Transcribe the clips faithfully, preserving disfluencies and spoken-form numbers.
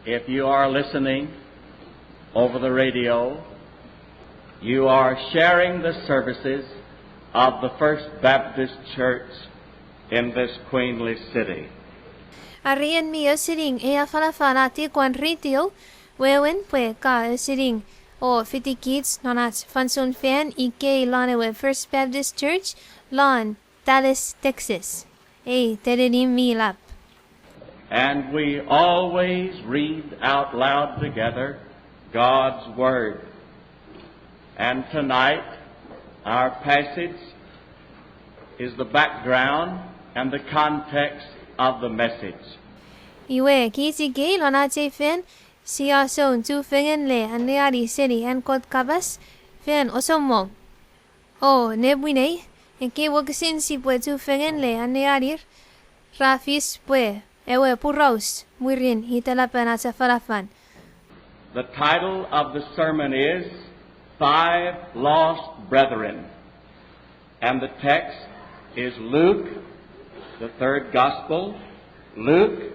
If you are listening over the radio, you are sharing the services of the First Baptist Church in this queenly city. Are en mi ausening ei afanafan a tok won radio, wewen pwe ka ausening o fitikich non ach fansoun fan ikei lon ewe First Baptist Church lon Dallas, Texas, ei telinimw mi lap. And we always read out loud together God's Word. And tonight, our passage is the background and the context of the message. Iwe, kich ikei lon ach ei fan, sia soun chufengen le anneani seni an Kot kapas fan osomong. O nepwinei, ekkei wokisin sipwe chufengen le anneanir ra fis pwe ewe poraus mwirin itelapen ach afanafan. The title of the sermon is Five Lost Brethren, and the text is Luke, the third gospel, Luke,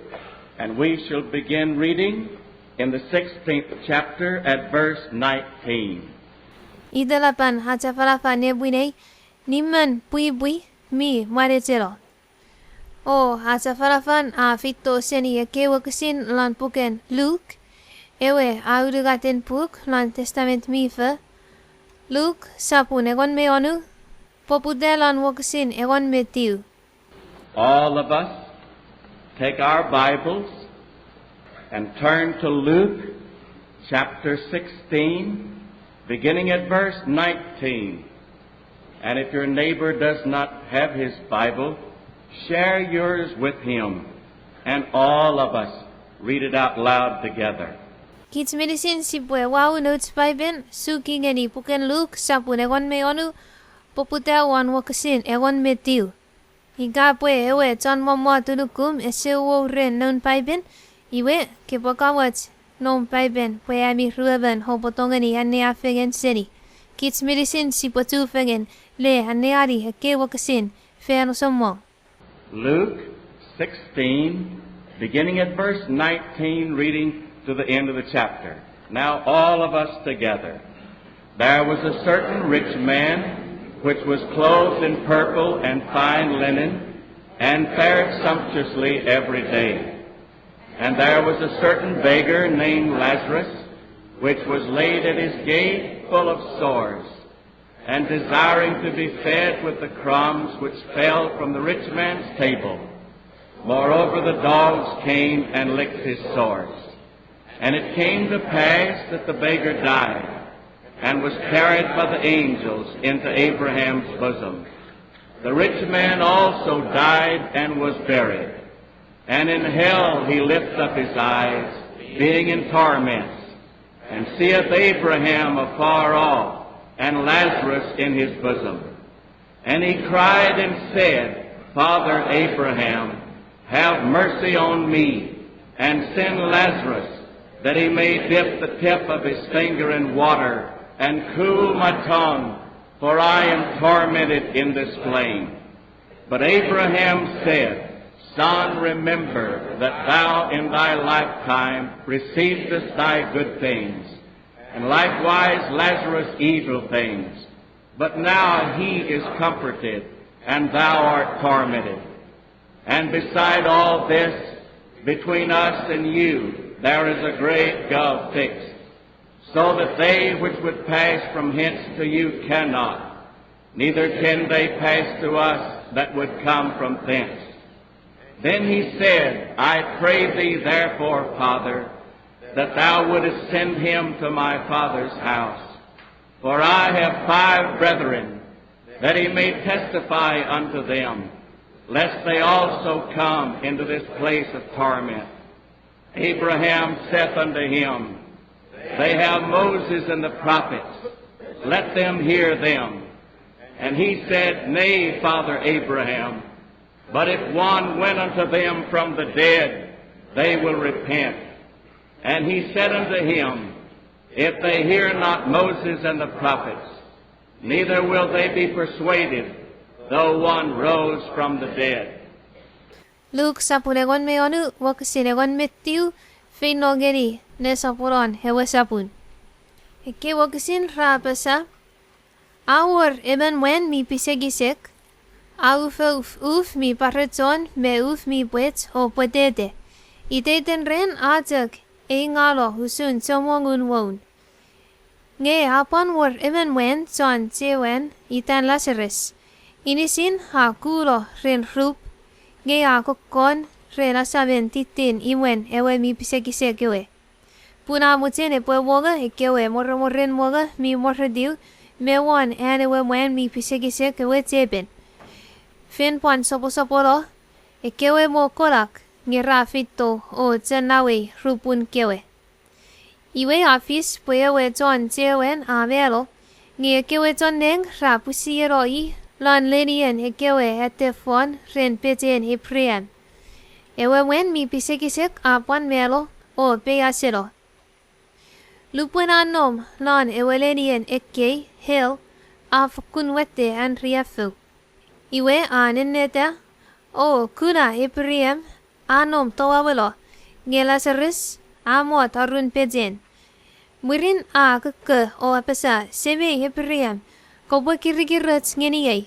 and we shall begin reading in the sixteenth chapter at verse nineteen. Itelapan ach afanafan nepwinei, Nimmon Pwipwi mi Mwanecheno. O ach afanafan a feito seni ekkei wokisin lon puken Luk, ewe aunungaten puk lon Testament mi Fo, Luk sopun engon me wonu, poputa lon wokisin engon me tiu. All of us take our Bibles and turn to Luke chapter sixteen, beginning at verse nineteen. And if your neighbor does not have his Bible, share yours with him, and all of us read it out loud together. Kich meinisin sipwe wau nouch Paipen, suki ngeni puken Luk sopun engon me wonu, poputa won wokisin engon me tiu. Ika pwe ewe chon mwomwot unukum ese wor ren noun Paipen, iwe, kepwe kamoch noum Paipen pwe ami ruemon oupwe tongeni annea fengen seni. Kich meinisin sipwe chufengen le anneani ekkei wokisin fan osomong. Luke sixteen, beginning at verse nineteen, reading to the end of the chapter. Now all of us together. There was a certain rich man, which was clothed in purple and fine linen, and fared sumptuously every day. And there was a certain beggar named Lazarus, which was laid at his gate full of sores, and desiring to be fed with the crumbs which fell from the rich man's table. Moreover, the dogs came and licked his sores. And it came to pass that the beggar died, and was carried by the angels into Abraham's bosom. The rich man also died and was buried. And in hell he lift up his eyes, being in torments, and seeth Abraham afar off, and Lazarus in his bosom. And he cried and said, Father Abraham, have mercy on me, and send Lazarus, that he may dip the tip of his finger in water, and cool my tongue, for I am tormented in this flame. But Abraham said, Son, remember that thou in thy lifetime receivedst thy good things, and likewise Lazarus evil things. But now he is comforted, and thou art tormented. And beside all this, between us and you there is a great gulf fixed, so that they which would pass from hence to you cannot, neither can they pass to us that would come from thence. Then he said, I pray thee therefore, Father, that thou wouldest send him to my father's house. For I have five brethren, that he may testify unto them, lest they also come into this place of torment. Abraham saith unto him, They have Moses and the prophets, let them hear them. And he said, Nay, Father Abraham, but if one went unto them from the dead, they will repent. And he said unto him, If they hear not Moses and the prophets, neither will they be persuaded, though one rose from the dead. Luk sapun engon me wonu, wokisin engon me tiu, Feino ngeni nesoponon ewe sopun. Ekkei wokisin ra apasa, a wor emon mwan mi pisekisek, a ufouf uf mi parechon me uf mi pwech o pwetete. Iteiten ran a chok eingano usun chommong un woun. Nge a pwan wor emon mwan chon chewan itan Lasarus. Inisin a kuno ren rup, nge a kokkon ren asamen tittin imwen ewe mi pisekisek ewe. Pun a mochen epwe mongo ekkewe mworemoren mongo mi mworetiw me won an ewe mwan mi pisekisek ewe chepen. Fen pwan soposopono, ekkewe mo konak nge ra feito o chonnawei rupun kewe. Iwe a fis pwe ewe chon chewan a mano, nge ekkewe chon nang ra pwisieno i lon lenien ekkewe atefon ren pechen Apraham. Ewe mwan mi pisekisek a pwan mano o peiaseno. Lupwen a nom lon ewe lenien ekkei, hell, a fokkun watte an riaffou. Iwe a nenneta o kuna Apraham a nom touaueno, nge Lasarus a mot arun pechen. Mwirin a kokko o apasa, Semei Apraham, kopwe kirikiroch ngeniei.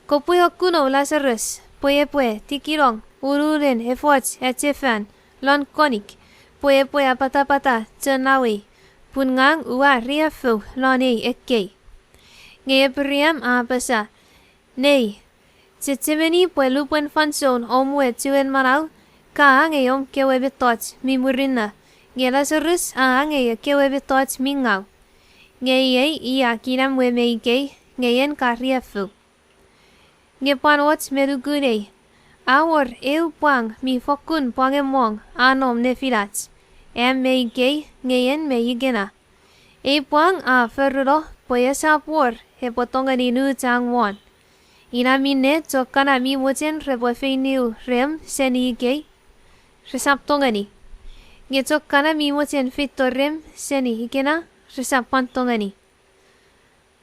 Kopwe okuno Lasarus pwe epwe tikinong ununen efoch achefan lon konik, pwe epwe apatapata chonnawei, pun ngang ua riaffou lon ei ekkei. Nge Apraham a apasa, Nei, chechemeni pwe lupwen fansoun om we chuen manau, ka angei om kewe mettoch mi murinno, nge Lasarus a angei ekkewe mettoch mi ngaw. Nge iei i a kinamwe me ikei, nge en ka riaffou. Nge pwan och me nukun ei, a wor eu pwang mi fokkun pwangemmong a nom nefinach, am me ikei, nge en me ikena. Ei pwang a foruno pwe esap wor epwe tongeni nuchang won. Ina minne chok kana mi mochen repwe feiniu rem seni ikei, resap tongeni. Nge chok kana mi mochen feito rem seni ikena, resap pwan tongeni.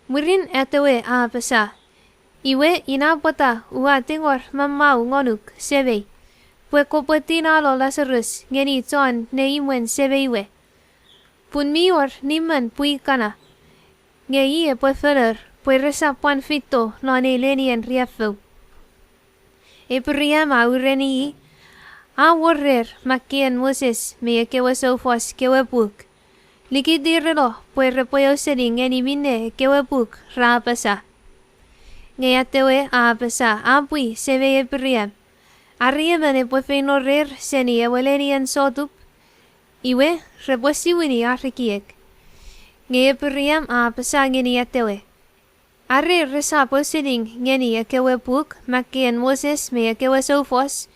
Mwirin atewe a apasa, Iwe ina pwata ua tingor mammau ngonuk, semei, pwe kopwe tinano Lasarus ngeni chon neimwen semei we. Pun mi wor nimon pwi kana, nge i epwe fonor pwe resap pwan feito non ei lenien riaffou. Apraham a ureni i, A wor rer makkeien Moses me ekkewe soufos kewe puk. Nikitireno pwe repwe ausening ngeni minne ekkewe puk ra apasa. Nge atewe a apasa, A pwi, semei Apraham, are emon epwe feino rer seni ewe lenien sotup, iwe, repwe siwini ar ekiek. Nge Apraham a apasa ngeni atewe, Are resap ausening ngeni ekkewe puk makkeien Moses me ekkewe soufos,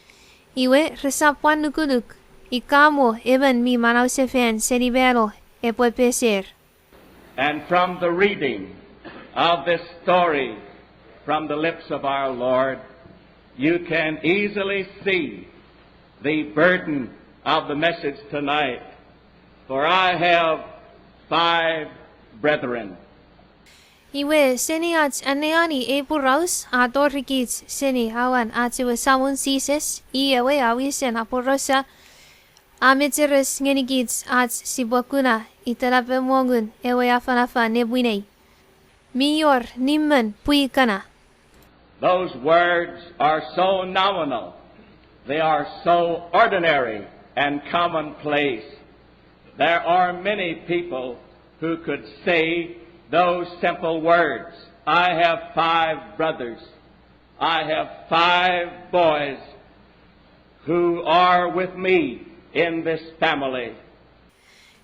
iwe, resap pwan nukunuk ika mo emon mi manausefan seni mano epwe peser. And from the reading of this story from the lips of our Lord, you can easily see the burden of the message tonight. For I have five brethren. Iwe, seni ach anneani ei poraus a torikich seni awan ach ewe Samon Jises, i ewe a wisen aporausa, a mecheres ngenikich ach sipwe kuna itenapen mongun ewe afanafan nepwinei. Mi wor nimon pwi kana. Those words are so nominal, they are so ordinary and commonplace. There are many people who could say those simple words, I have five brothers. I have five boys who are with me in this family.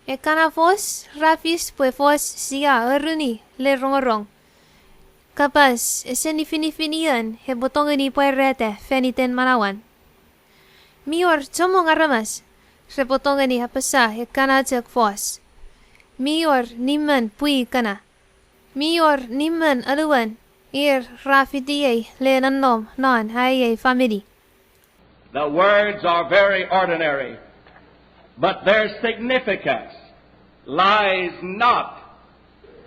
Ekkana fos ra fis pwe fos sia aruni le rongorong. Kapas ese nifinifin ion epwe tongeni pwarata fan iten manauan. Mi wor chommong aramas repwe tongeni apasa ekkana chok fos. Mi wor nimon pwi kana. Mi wor nimon anuon ir ra fitiei le nonnom non ai ei famini. The words are very ordinary, but their significance lies not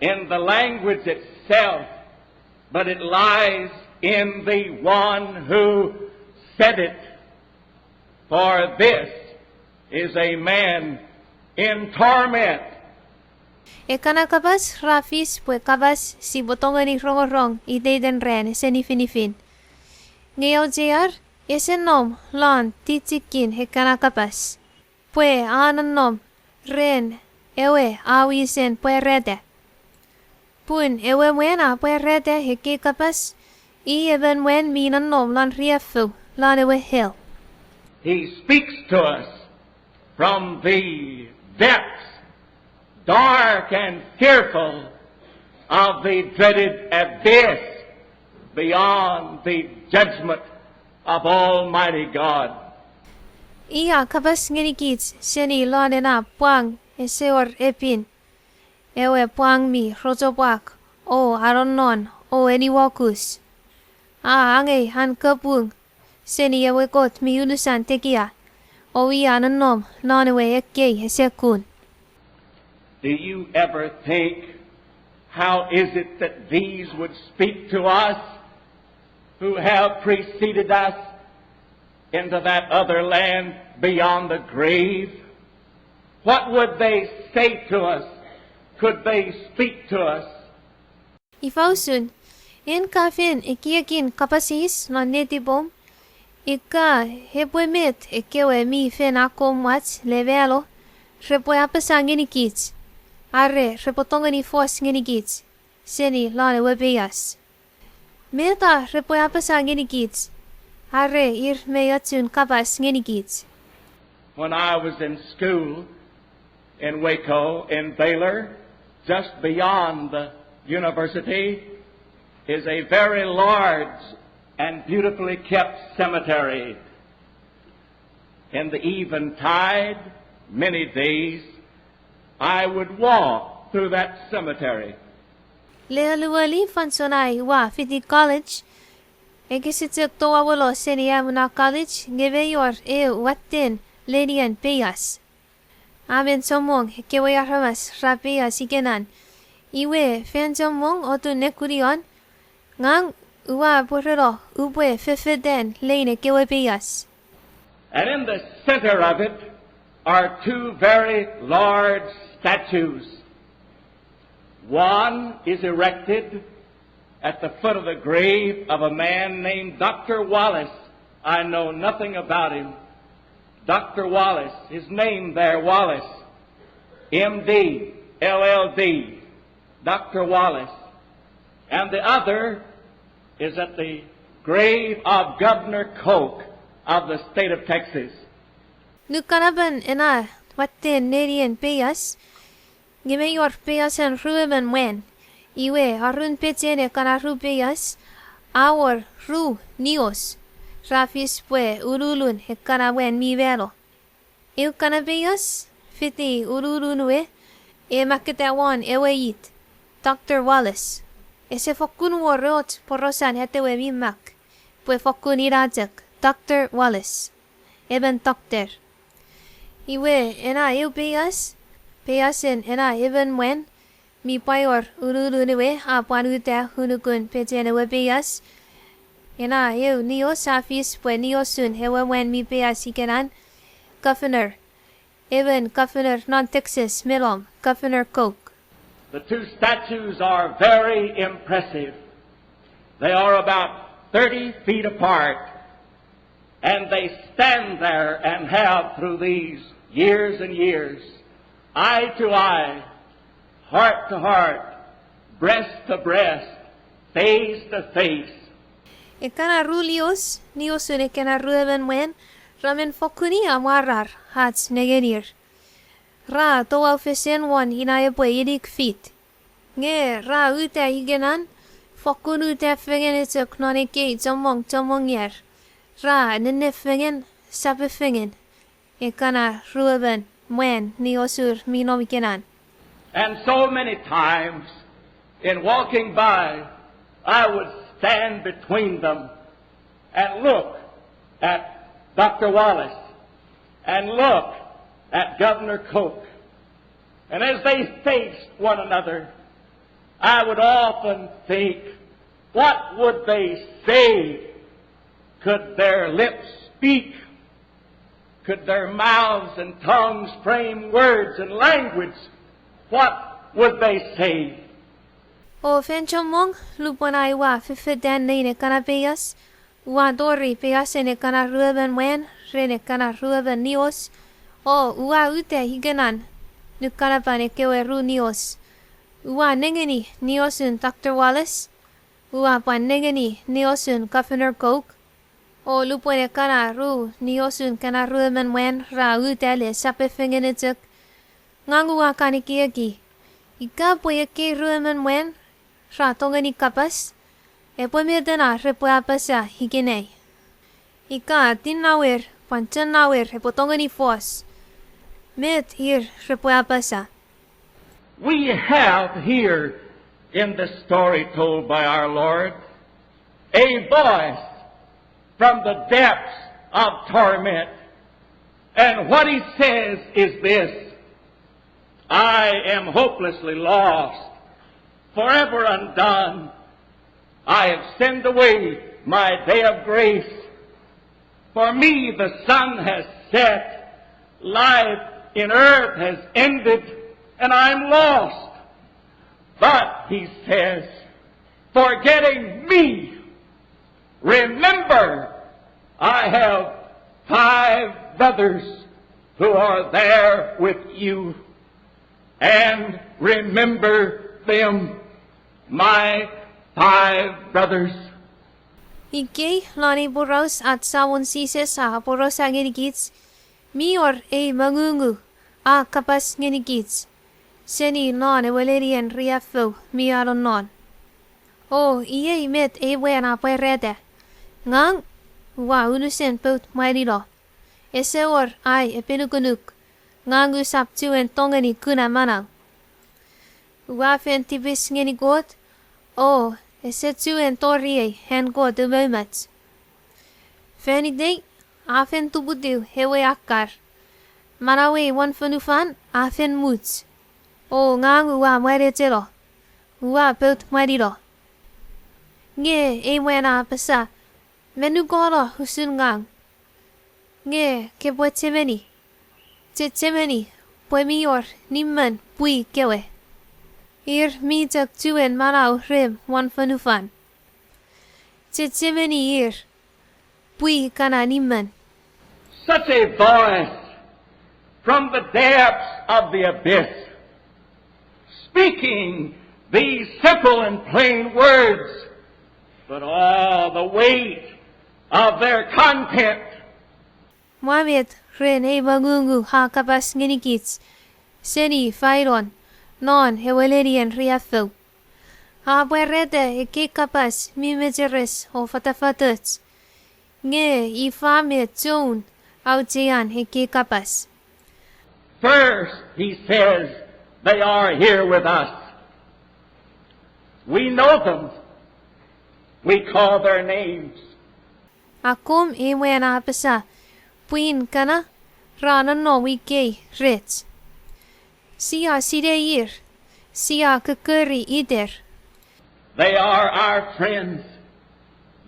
in the language itself, but it lies in the one who said it. For this is a man in torment. Ekkana kapas ra fis pwe kapas sipwe tongeni rongorong iteiten ran ese nifinifin. Nge auchear, ese nom lon tichikin ekkana kapas, pwe a nonnom ren ewe a wisen pwarata. Pun ewe mwan a pwarata ekkei kapas, i emon mwan mi nonnom lon riaffou lon ewe hell. He speaks to us from the depths, dark and fearful, of the dreaded abyss beyond the judgment of Almighty God. I a kapas ngenikich seni lon ena pwang ese wor epin, ewe pwang mi rochopwak o anonnon o eniwokus. A angei an kapung seni ewe Kot mi unusan tekia, o i a nonnom lon ewe ekkei ese kun. Do you ever think, how is it that these would speak to us who have preceded us into that other land beyond the grave? What would they say to us? Could they speak to us? Ifa usun, en ka fen ekiekin kapas eis non netipom, ika epwe met ekkewe mi fen akkom mwach le mano, repwe apasa ngenikich, are repwe tongeni fos ngenikich seni lon ewe peias? Meta repwe apasa ngenikich, are ir mei ochun kapas ngenikich? When I was in school in Waco, in Baylor, just beyond the university, is a very large and beautifully kept cemetery. In the eventide, many days, I would walk through that cemetery. Le aluwoli fansoun ai ua fiti college, ekis chok toaulo seni am na college nge mei wor eu watten lenien peias. A men chommong ekkewe aramas ra peias ikenan. Iwe fan chommong otun nekunion, ngang ua pwereno upwe fefetan lein ekkewe peias. And in the center of it are two very large statues. One is erected at the foot of the grave of a man named Doctor Wallace. I know nothing about him. Doctor Wallace, his name there, Wallace, M D, L L D, Doctor Wallace. And the other is at the grave of Governor Coke of the state of Texas. Nukanapan ena watten nenien peias, nge mei wor peiasen ruemon mwan. Iwe, arun pechen ekkana ru peias, a wor ru nios ra fis pwe ululun ekkana mwan mi mano. Eu kana peias fiti ululun we, e makketa won ewe it, Doctor Wallace. Ese fokkun wor och porosan atewe mi mak, pwe fokkun ina chok, Doctor Wallace, emon doctor. Iwe, ena eu peias, peiasen ena emon mwan mi pwaior ululun we a pwan uta unukun pechen ewe peias. Ena eu nios a fis pwe niosun ewe mwan mi peias ikenan, governor, emon governor non Texas me nom, Governor Coke. The two statues are very impressive. They are about thirty feet apart, and they stand there and have through these years and years, eye to eye, heart to heart, breast to breast, face to face. Ekkana ru nios, niosun ekkana ruemon mwan, ra men fokkun amwarar ach nengenir. Ra toau fesen won ina epwe inik fit. Nge ra uta ikenan, fokkun uta fengen chok non ekkei chommong chommong ier. Ra nenne fengen, sape fengen, ekkana ruemon mwan niosur mi nom ikenan. And so many times in walking by, I would stand between them and look at Doctor Wallace and look at Governor Coke. And as they faced one another, I would often think, what would they say? Could their lips speak? Could their mouths and tongues frame words and language, what would they say? O fan chommong lupwen ai ua fefetan nein ekkana peias, ua tori peiasen ekkana ruemon mwan ren ekkana ruemon nios, o ua uta ikenan nukanapan ekkewe ru nios. Ua nengeni niosun Doctor Wallace, ua pwan nengeni niosun Governor Coke, o lupwen ekkana ru niosun ekkana ruemon mwan ra uta le sapefengen chok, ngang ua kan ekieki, ika pwe ekkei ruemon mwan ra tongeni kapas, epwe met ena repwe apasa ikenai? Ika tinnawer pwan chonnawer epwe tongeni fos, met ir repwe apasa? We have here in the story told by our Lord a voice from the depths of torment. And what he says is this: I am hopelessly lost, forever undone. I have sinned away my day of grace. For me the sun has set, life in earth has ended, and I'm lost. But, he says, forgetting me, remember, I have five brothers who are there with you, and remember them, my five brothers. Ikei lon ei poraus ach Samon Jises a aporausa ngenikich, mi wor ei mongungu a kapas ngenikich seni non ewe lenien riaffou mi anonnon. O iei met ei mwan a pwarata: Ngang ua unusen pout mwanino. Ese wor ai epinukunuk. Ngang usap chuen tongeni kuna manau. Ua fen tipis ngeni Kot, o ese chuen toriei an Kot umoumoch. Fan itei a fen tuputiw ewe akkar. Manauei won fonufan a fen much, o ngang ua mwanecheno, ua pout mwanino. Nge ei mwan a apasa, me nukono usun ngang. Nge kepwe chemeni, chechemeni pwe mi wor nimon pwi kewe. Ir mi chok chuen manau rem won fonufan. Chechemeni ir, pwi kana nimon. Such a voice from the depths of the abyss, speaking these simple and plain words, but all the weight of their content. Mwa met ren ei mongungu a kapas ngenikich seni fainon non ewe lenien riaffou. A pwarata ekkei kapas mi mecheres o fatafatoch. Nge ifa me choun auchean ekkei kapas? First, he says, they are here with us. We know them. We call their names. Akkom ei mwan a apasa, pwin kana ra nonnom ikei rech. Sia sinei ir, sia kokori iter. They are our friends.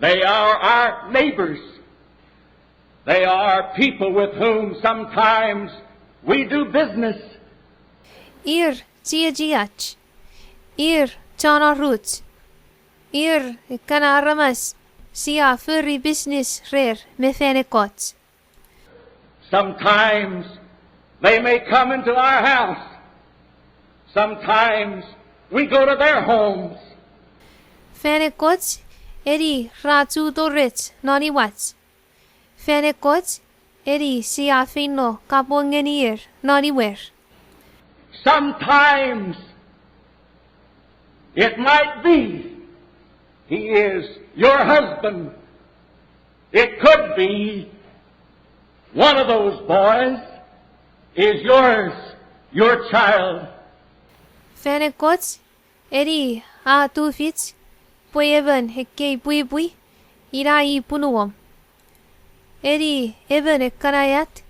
They are our neighbors. They are people with whom sometimes we do business. Ir chiechiach. Ir chon oruch. Ir ekkana aramas sia fori business rer me fan ekkoch. Sometimes they may come into our house. Sometimes we go to their homes. Fan ekkoch eni ra chuto rech non imwach. Fan ekkoch eni sia feino kapong ngenir non imwer. Sometimes it might be he is your husband. It could be one of those boys is yours, your child. Fan ekkoch eni a tufich pwe emon ekkei pwipwi ina i punuom. Eni emon ekkana at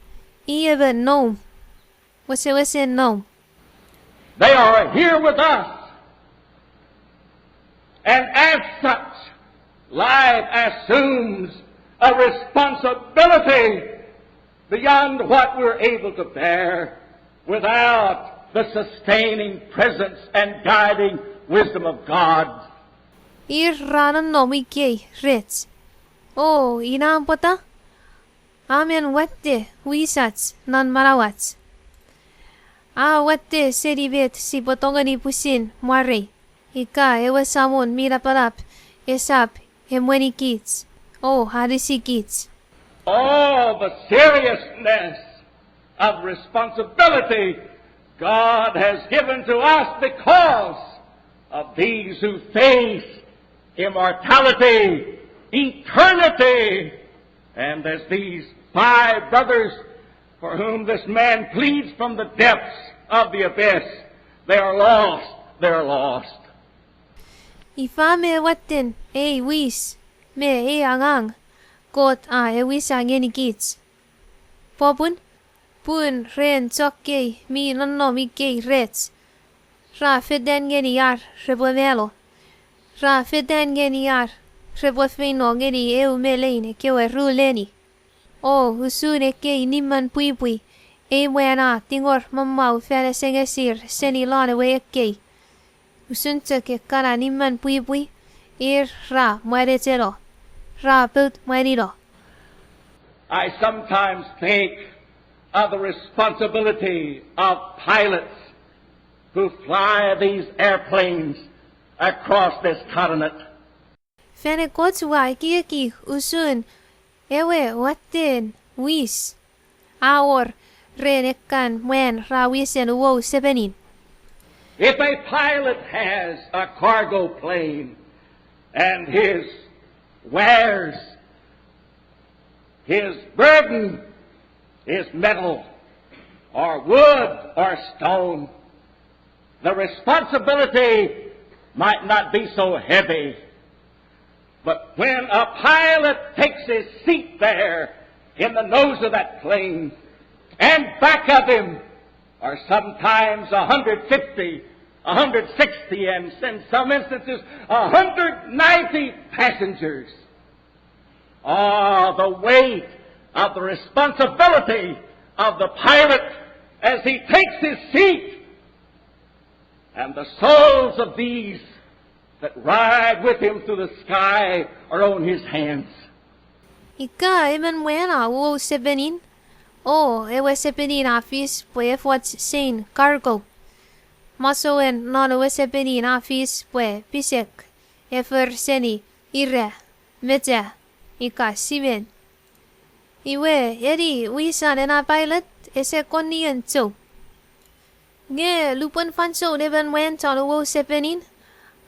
i emon noum, wesewesen noum. They are here with us. And as such, life assumes a responsibility beyond what we're able to bear without the sustaining presence and guiding wisdom of God. Ir ra nonnom ikei rech. O ina pwata? A men watte wisach non manauach. A watte seni met sipwe tongeni pwisin mwarei ika ewe Samon mi Napanap esap emwenikich o anisikich. Oh, the seriousness of responsibility God has given to us because of these who face immortality, eternity. And as these five brothers for whom this man pleads from the depths of the abyss, they are lost, they are lost. Ifa me watten ei wis me ei angang Kot a ewisa ngenikich? Popun, pun ren chokkei mi nonnom ikei rech, ra fetan ngeni ar repwe mano. Ra fetan ngeni ar repwe feino ngeni eu me lein ekkewe ru leni. O usun ekkei nimmen pwipwi, ei mwan a tingor mammau fan asengesir seni lon ewe ekkei. Usun chok ekkana nimmen pwipwi, ir ra mwanecheno, ra pout mwanino. I sometimes think of the responsibility of pilots who fly these airplanes across this continent. Fan ekkoch ua ekieki usun ewe watten wis a wor ren ekkan mwan ra wisen uwou sepenin. If a pilot has a cargo plane and his wares, his burden is metal or wood or stone, the responsibility might not be so heavy. But when a pilot takes his seat there in the nose of that plane, and back of him are sometimes a hundred fifty, a hundred sixty, and in some instances, a hundred ninety passengers, ah, the weight of the responsibility of the pilot as he takes his seat, and the souls of these that ride with him through the sky are on his hands. Ika emon mwan a uwou sepenin, o ewe sepenin a fis pwe efoch sein cargo. Masouen non ewe sepenin a fis pwe pisek, efor seni ira, mecha, ika simen. Iwe, eni wisan ena pailet ese kon nien chou. Nge lupwen fansoun emon mwan chon uwou sepenin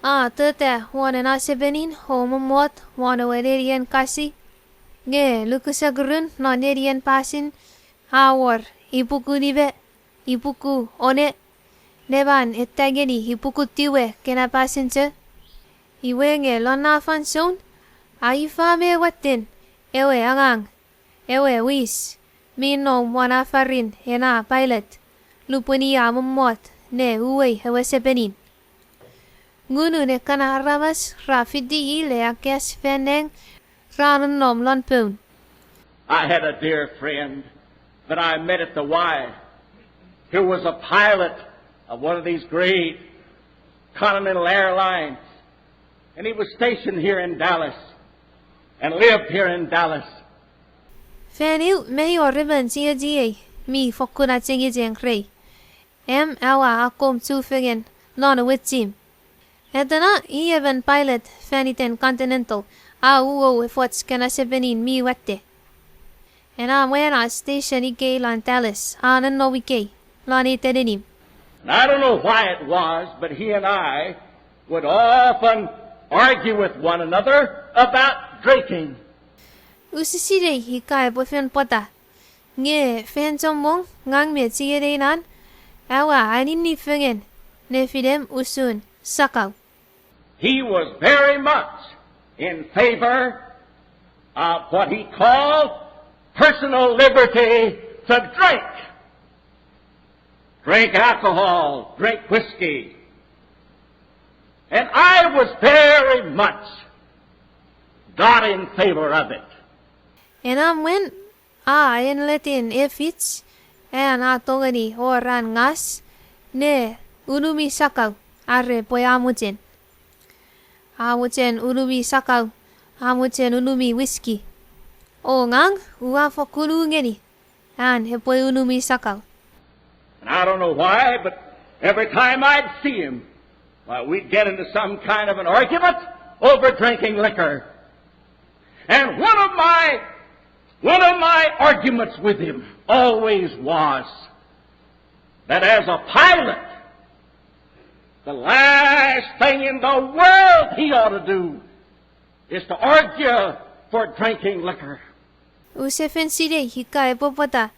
a tota won ena sepenin o mommot won ewe nenien kasi, nge lukusekurun non nenien pasin a wor ipuku nime, ipuku one, neman etta ngeni ipuku tiwe kena passenger. Iwe nge lon na fansoun, a ifa me watten ewe angang, ewe wis mi nom won afarin ena pailet lupwen i a mommot ne uwei ewe sepenin. Ngunun ekkana aramas ra fiti i le akas fan nang, ra nonnom lon poun. I had a dear friend that I met at the Y who was a pilot of one of these great continental airlines, and he was stationed here in Dallas and lived here in Dallas. Fan eu mei wor emon chiechiei mi fokkun achengicheng rei. Am aua akkom chufengen non ewe chim. Atena i emon pilot fan iten Continental, a uwou efoch kena sepenin mi watte. Ena mwan a station ikei lon Dallas a nonnom ikei lon ei tenenim. And I don't know why it was, but he and I would often argue with one another about drinking. Use sinei ika epwe fen pwata, nge fan chommong ngang me chienei nan aua anini fengen nefinem usun sakau. He was very much in favor of what he called personal liberty to drink. Drink alcohol, drink whiskey. And I was very much not in favor of it. Ena mwan A enletin efich an a tongeni wor an ngas ne unumi sakau, are pwe a mochen. A mochen unumi sakau, a mochen unumi whisky. O ngang ua fokkun u ngeni an epwe unumi sakau. And I don't know why, but every time I'd see him, why, we'd get into some kind of an argument over drinking liquor. And one of my, one of my arguments with him always was that as a pilot, the last thing in the world he ought to do is to argue for drinking liquor. Use fen sinei ika epwe pwata,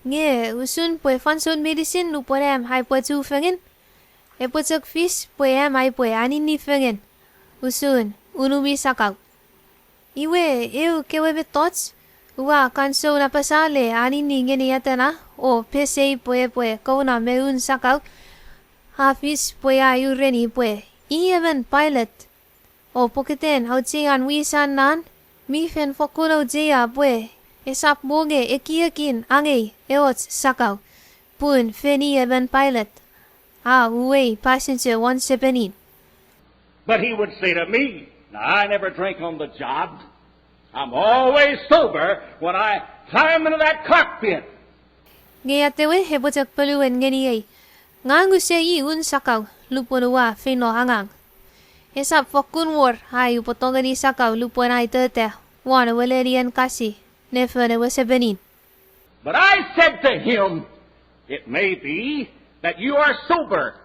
nge usun pwe fansoun meinisin nupwen am aipwe chufengen, epwe chok fis pwe am aipwe anini fengen usun unumi sakau. Iwe, eu kewe mettoch ua kan soun apasa le anini ngeni atena o pesei pwe epwe kouno me un sakau, a fis pwe a ureni pwe i emon pailet. O pokiten auchean wisan nan, mi fen fokkun auchea pwe esap monge ekiekin angei eoch sakau, pun fen i emon pailet a uwei passenger won sepenin. But he would say to me, now, I never drink on the job. I'm always sober when I climb into that cockpit. Nge atewe epwe chok ponuen ngeniei, ngang use i un sakau lupwen ua feino angang. Esap fokkun wor ai upwe tongeni sakau lupwen ai tota won ewe lenien kasi ne fon ewe sepenin. But I said to him, it may be that you are sober.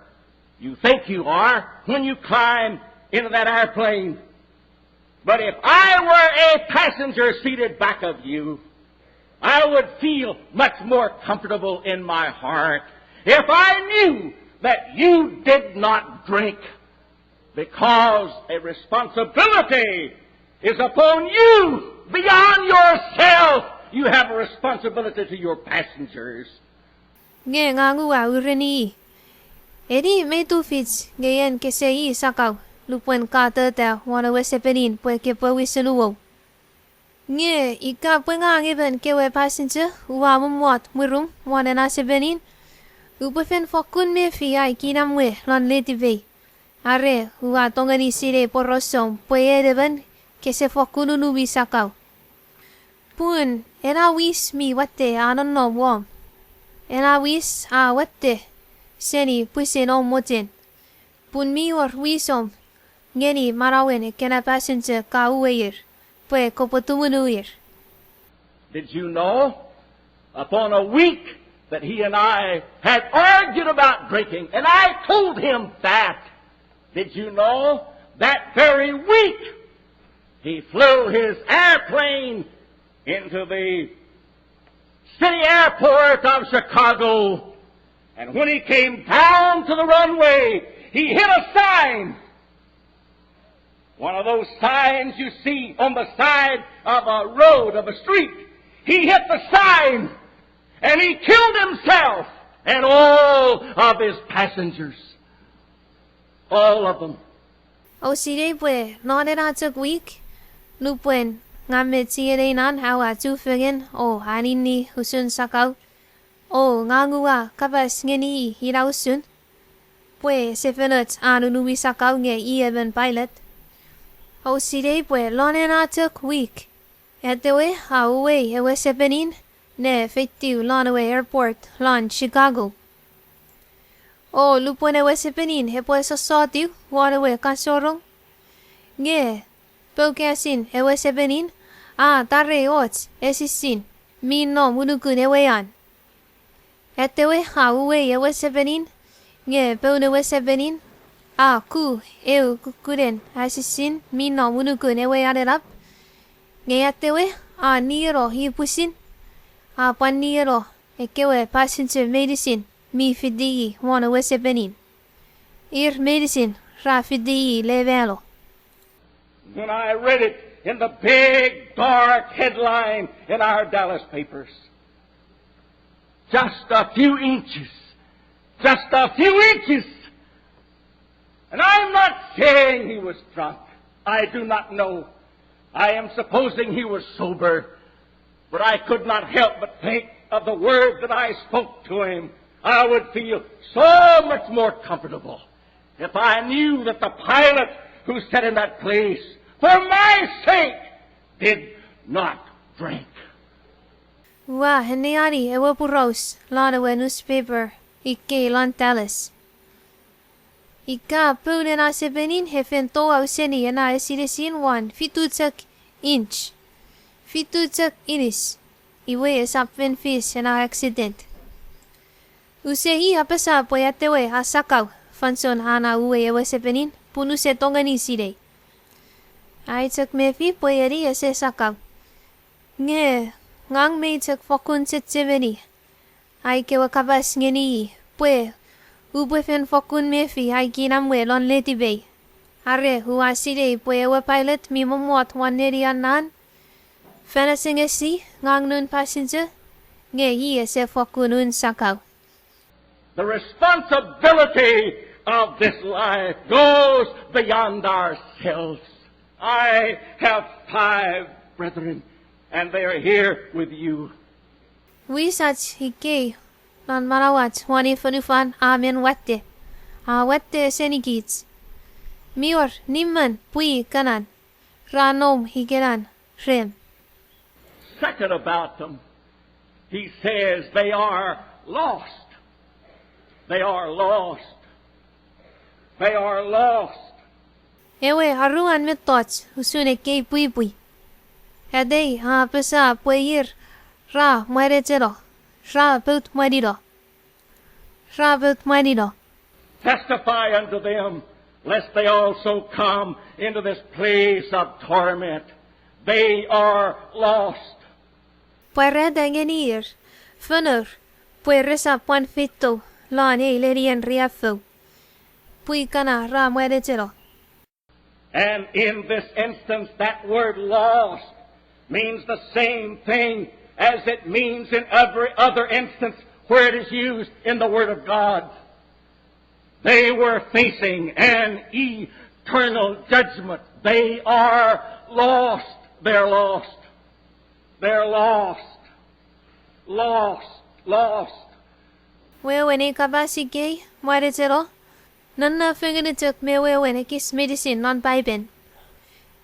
You think you are when you climb into that airplane. But if I were a passenger seated back of you, I would feel much more comfortable in my heart if I knew that you did not drink, because a responsibility is upon you beyond yourself. You have a responsibility to your passengers. Nge ngang ua ureni i, eni mei tufich nge en kese i sakau lupwen ka tota won ewe sepenin pwe kepwe wisen uwou. Nge ika pwe ngang emon kewe passenger ua mommot mwirum won ena sepenin, upwe fen fokkun mefi ai kinamwe lon letipei, are ua tongeni sinei porosom pwe en emon kese fokkun unumi sakau. Pun ena wis mi watte a nonnom wom. Ena wis a watte seni pwisin om mochen. Pun mi wor wisom ngeni manauen ekkena passenger ka uweir pwe kopwe tumunuir. Did you know, upon a week that he and I had argued about drinking, and I told him that, did you know, that very week he flew his airplane into the city airport of Chicago, and when he came down to the runway, he hit a sign. One of those signs you see on the side of a road, of a street. He hit the sign, and he killed himself and all of his passengers. All of them. Oua sinei pwe non ena chok wik, nupwen ngang me chienei nan aua chufengen o anini usun sakau, o ngang ua kapas ngeni i ina usun, pwe ese fen och an unumi sakau nge i emon pailet. Oua sinei pwe non ena chok wik, atewe a uwei ewe sepenin ne feitiw lon ewe airport lon Chicago. O lupwen ewe sepenin epwe sossotiw won ewe kasorong, nge poukasin ewe sepenin a tarei och esisin mi nom unukun ewe an. Atewe a uwei ewe sepenin, nge poun ewe sepenin a ku eu kukkunen asisin mi nom unukun ewe anenap, nge atewe a nieno i pwisin, a pwan nieno ekkewe passenger meinisin mi fiti i won ewe sepenin. Ir meinisin ra fiti i le mano. When I read it in the big dark headline in our Dallas papers, just a few inches, just a few inches. And I'm not saying he was drunk. I do not know. I am supposing he was sober. But I could not help but think of the words that I spoke to him. I would feel so much more comfortable if I knew that the pilot who sat in that place for my sake did not drink. Ua anneani ewe poraus lon ewe newspaper ikei lon Dallas. Ika poun ena sepenin e fen touau seni ena esinesin won fitu chok inch, fitu chok inis, iwe esap fen fis ena accident. Use i apasa pwe atewe a sakau fansoun an a uwei ewe sepenin pun use tongeni sinei. Ai chok mefi pwe eni ese sakau. Nge ngang mei chok fokkun chechemeni ai kewe kapas ngeni i pwe upwe fen fokkun mefi ai kinamwe lon letipei. Are ua sinei pwe ewe pilot mi mommot won nenian nan, fan asengesi ngang noun passenger, nge i ese fokkun un sakau. The responsibility of this life goes beyond ourselves. I have five brethren, and they are here with you. Wisach ikei non manauach won ei fonufan a men watte, a watte senikich. Mi wor nimmon pwi kanan ra nom ikenan rem. Second about them, he says they are lost. They are lost. They are lost. Ewe aruan mettoch usun ekkei pwipwi, atei a apasa pwe ir ra mwanecheno, ra pout mwanino, ra pout mwanino. Testify unto them, lest they also come into this place of torment. They are lost. Pwarata ngeni ir, fonour, pwe resap pwan feito lon ei lenien riaffou. Pwi kana ra mwanecheno. And in this instance, that word lost means the same thing as it means in every other instance where it is used in the Word of God. They were facing an eternal judgment. They are lost. They're lost. They're lost. Lost. Lost. Wewen ei kapas ikei, mwanecheno, nonno fengeni chok me wewen ekis meinisin non Paipen.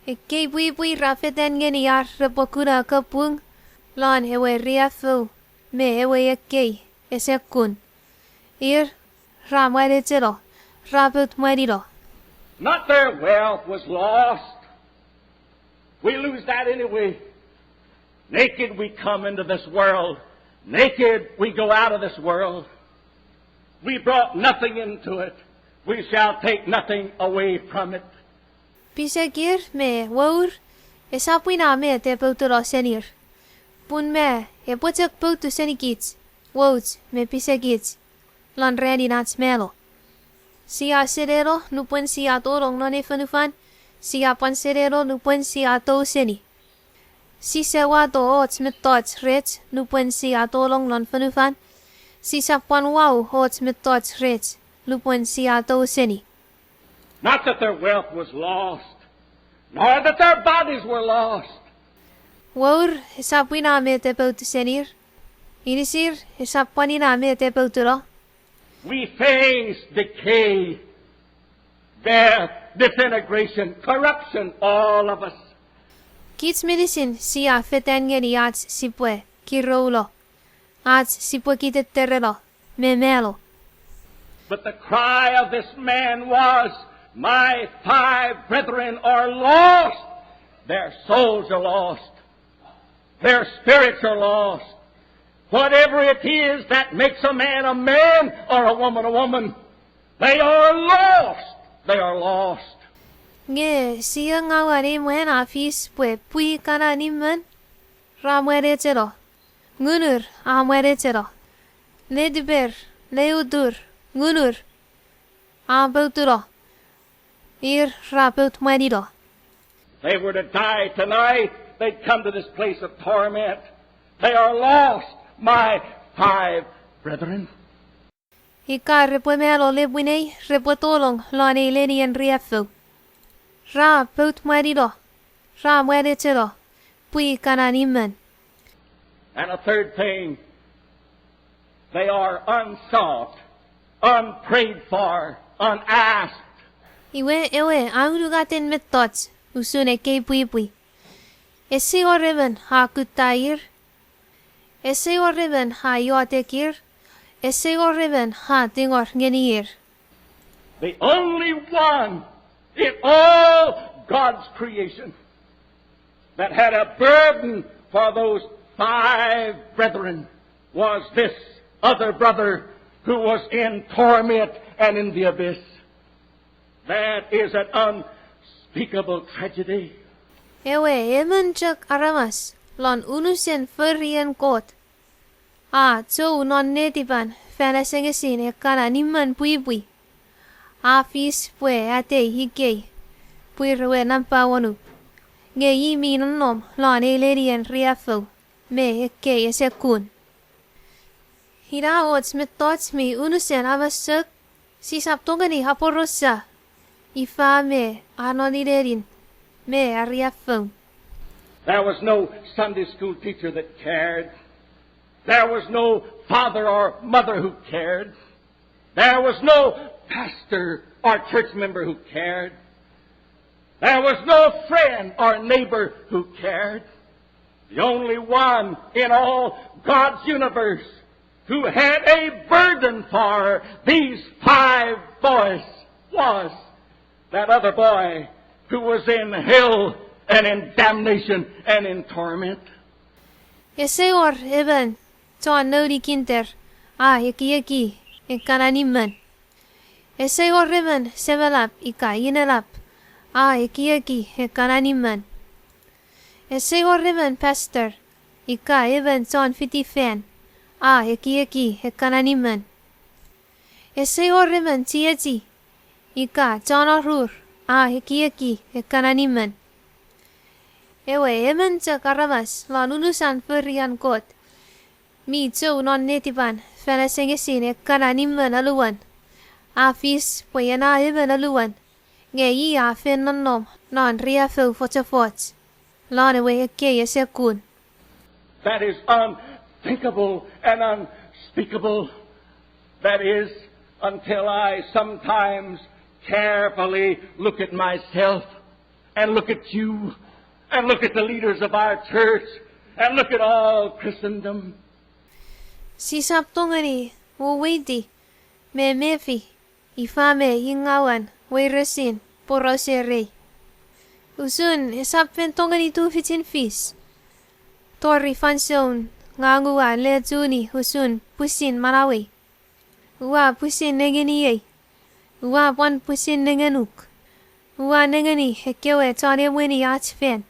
Ekkei pwipwi ra fetan ngeni ar repwe kuna kapung lon ewe riaffou me ewe ekkei ese kun. Ir ra mwanecheno, ra pout mwanino. Not their wealth was lost. We lose that anyway. Naked we come into this world. Naked we go out of this world. We brought nothing into it. We shall take nothing away from it. Pisekir me wour esap ina met epoutuno senir, pun me epwe chok poutu senikich wouch me pisekich lon ranin ach mano. Sia seneno nupwen sia tonong non ei fonufan, sia pwan seneno nupwen sia tou seni. Sise wato och mettoch rech nupwen sia tonong non fonufan, sisap pwan wau och mettoch rech nupwen sia tou seni. Not that their wealth was lost, nor that their bodies were lost. Wour esap ina met epoutu senir, inisir esap pwan ina met epoutuno. We face decay, death, disintegration, corruption, all of us. Kich meinisin sia fetan ngeni ach sipwe kirouno, ach sipwe kitetereno me mano. But the cry of this man was, my five brethren are lost. Their souls are lost. Their spirits are lost. Whatever it is that makes a man a man or a woman a woman, they are lost. They are lost. Nge sia ngawan ei mwan a fis pwe pwi kana nimmon ra mwanecheno, ngunur a mwanecheno, netiper, neutur, ngunur a poutuno, ir ra pout mwanino. They were to die tonight. They'd come to this place of torment. They are lost, my five brethren. Ika repwe mano lepwinei, repwe tonong lon ei lenien riaffou. Ra pout mwanino, ra mwanecheno, pwi kana nimmon. And a third thing, they are unsought, unprayed for, unasked. Iwe ewe aunungaten mettoch usun ekkei pwipwi. Ese wor emon a kutta ir. Ese wor emon a iotek ir. Ese wor emon a tingor ngeni ir. The only one in all God's creation that had a burden for those five brethren was this other brother who was in torment and in the abyss. That is an unspeakable tragedy. Ewe emon chok aramas lon unusen forien Kot a chou non netipan fan asengesin ekkana nimmen pwipwi. A fis pwe atei ikei, pwir we nampa wonu, nge i mi nonnom lon ei lenien riaffou me ekkei ese kun. Ina och mettoch mi unusen amasok, sisap tongeni aporausa ifa me a non inenin me a riaffoun. There was no Sunday school teacher that cared. There was no father or mother who cared. There was no pastor or church member who cared. There was no friend or neighbor who cared. The only one in all God's universe who had a burden for these five boys was that other boy who was in hell and in damnation and in torment. Ese wor emon chon nouni kinter a ekieki ekkana nimmen. Ese wor emon semelap ika inelap a ekieki ekkana nimmen. Ese wor emon pastor ika emon chon fiti fan a ekieki ekkana nimmen. Ese wor emon chiechi ika chon arur a ekieki ekkana nimmen. Ewe emon chok aramas lon unusan forian Kot mi chou non netipan fan asengesin ekkana nimmen aluwon. A fis pwe ena emon aluwon, nge i a fen nonnom non riaffou fochofoch lon ewe ekkei ese kun. That is unthinkable and unspeakable. That is, until I sometimes carefully look at myself and look at you and look at the leaders of our church and look at all Christendom. Sisap tongeni weweiti me mefi ifa me ingawan weiresin porauserei. Usun esap fen tongeni tufichin fis tori fansoun ngang ua lechuni usun pwisin manauei. Ua pwisin nengeniei. Ua pwan pwisin nengenuk. Ua nengeni ekkewe chon emweni ach fan.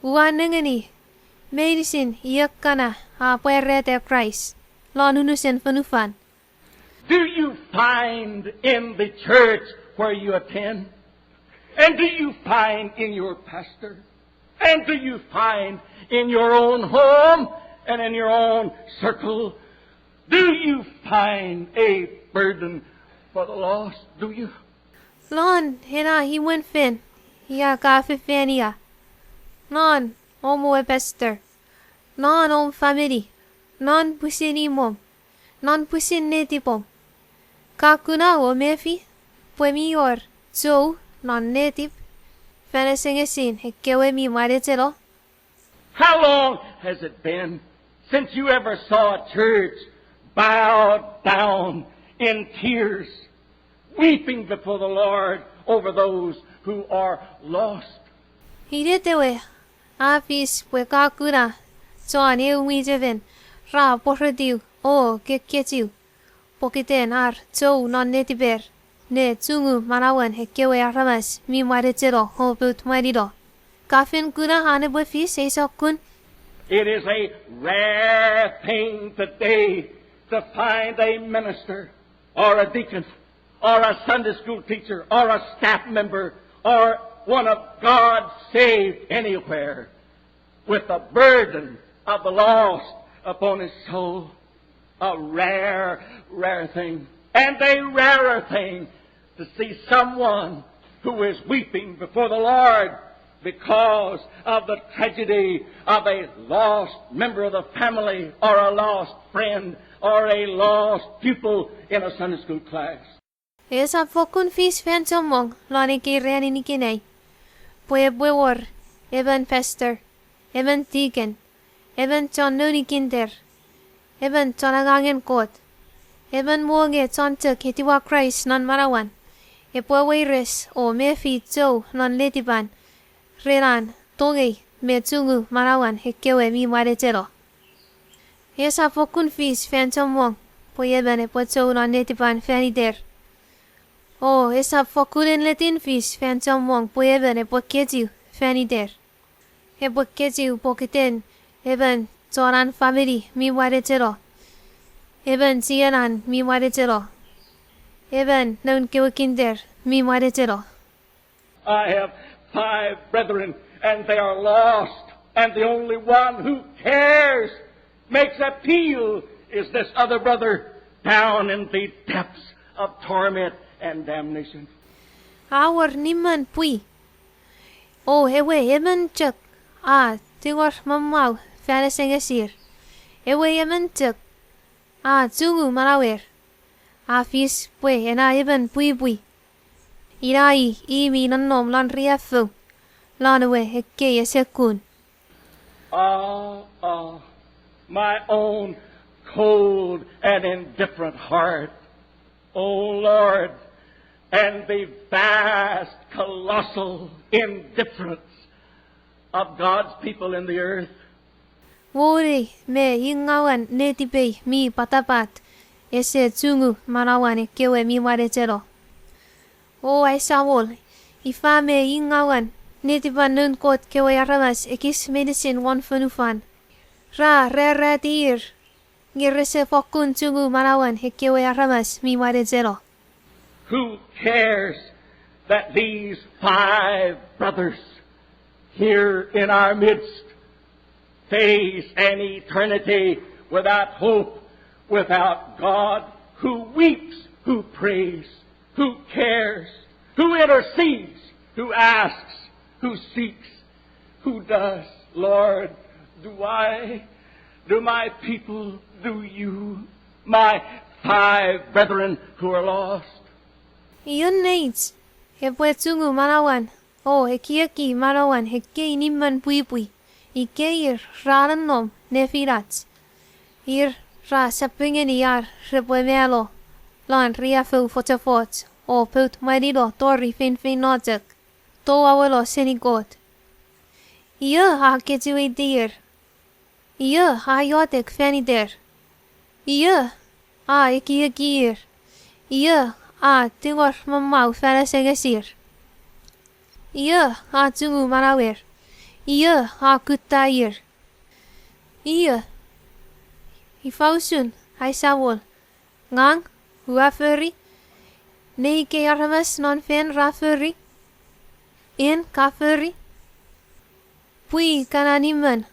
Ua nengeni meinisin ikkana a pwarata Kraist lon unusen fonufan. Do you find in the church where you attend? And do you find in your pastor? And do you find in your own home and in your own circle, do you find a burden for the lost? Do you? Lon ena imwen fen ia ka fefan ia, non om we pastor, non om famini, non pwisin imwom, non pwisin netipom, ka kuna o mefi pwe mi wor chou non netip fan asengesin ekkewe mi mwanecheno? How long has it been since you ever saw a church bowed down in tears, weeping before the Lord over those who are lost? Inet ewe a fis pwe ka kuna chon eu mwichefen ra pworetiw o kekkechiw pokiten ar chou non netiper ne chungu manauen ekkewe aramas mi mwanecheno o pout mwanino? Ka fen kuna an epwe fis ei sokkun? It is a rare thing today to find a minister or a deacon or a Sunday school teacher or a staff member or one of God's saved anywhere with the burden of the lost upon his soul. A rare, rare thing. And a rarer thing to see someone who is weeping before the Lord because of the tragedy of a lost member of the family or a lost friend or a lost pupil in a Sunday school class. Esap fokkun fis fan chommong lon ekkei ranin ikenai pwe epwe wor emon pastor, emon deacon, emon chon noun ikinter, emon chon angangen Kot, emon mwo nge chon chok etiwa Kraist non manauan, epwe weires o mefi chou non netipan ren an tongei me chungu manauan ekkewe mi mwanecheno. Esap fokkun fis fan chommong pwe emon epwe chou non netipan fan iter. O esap fokkun ennetin fis fan chommong pwe emon epwe kechiw fan iter. Epwe kechiw pokiten emon chon an famini mi mwanecheno, emon chienan mi mwanecheno, emon noun kewe kinter mi mwanecheno. I have five brethren, and they are lost, and the only one who cares, makes appeal, is this other brother down in the depths of torment and damnation. A wor nimmon pwi, o ewe emon chok a tingor mamau fan asengesir. Ewe emon chok a chungu manauer. A fis pwe ena emon pwipwi, ina i, i mi nonnom lon riaffou lon ewe ekkei ese kun. Ah, ah, my own cold and indifferent heart, O Lord, and the vast, colossal indifference of God's people in the earth. Wori me ingawan netipei mi patapat ese chungu manauan ekkewe mi mwanecheno. O ai Samol, ifa me ingawan netipan noun Kot kewe aramas ekis meinisin won fonufan. Ra raratiir, nge rese fokkun chungu manauan ekkewe aramas mi mwanecheno. Who cares that these five brothers here in our midst face an eternity without hope, without God, who weeps, who prays, who cares, who intercedes, who asks, who seeks, who does, Lord, do I, do my people, do you, my five brethren who are lost? Ion neich epwe chungu manauan o ekieki manauan ekkei nimmon pwipwi, ikeir ra nonnom nefinach. Ir ra sapengeni ar repwe mano lon riaffou fochofoch o pout mwanino tori feinfeino chok, touaueno seni Kot. Io a kechiweitiir? Io a iotek fan iter? Io a ekiekiir? Io a tingor mamau fan asengesir? Io a chungu manauer? Io a kutta ir? Io, ifa usun ai Samol, ngang ua fori, nei kei aramas non fen ra fori, en ka fori, pwi kana nimmon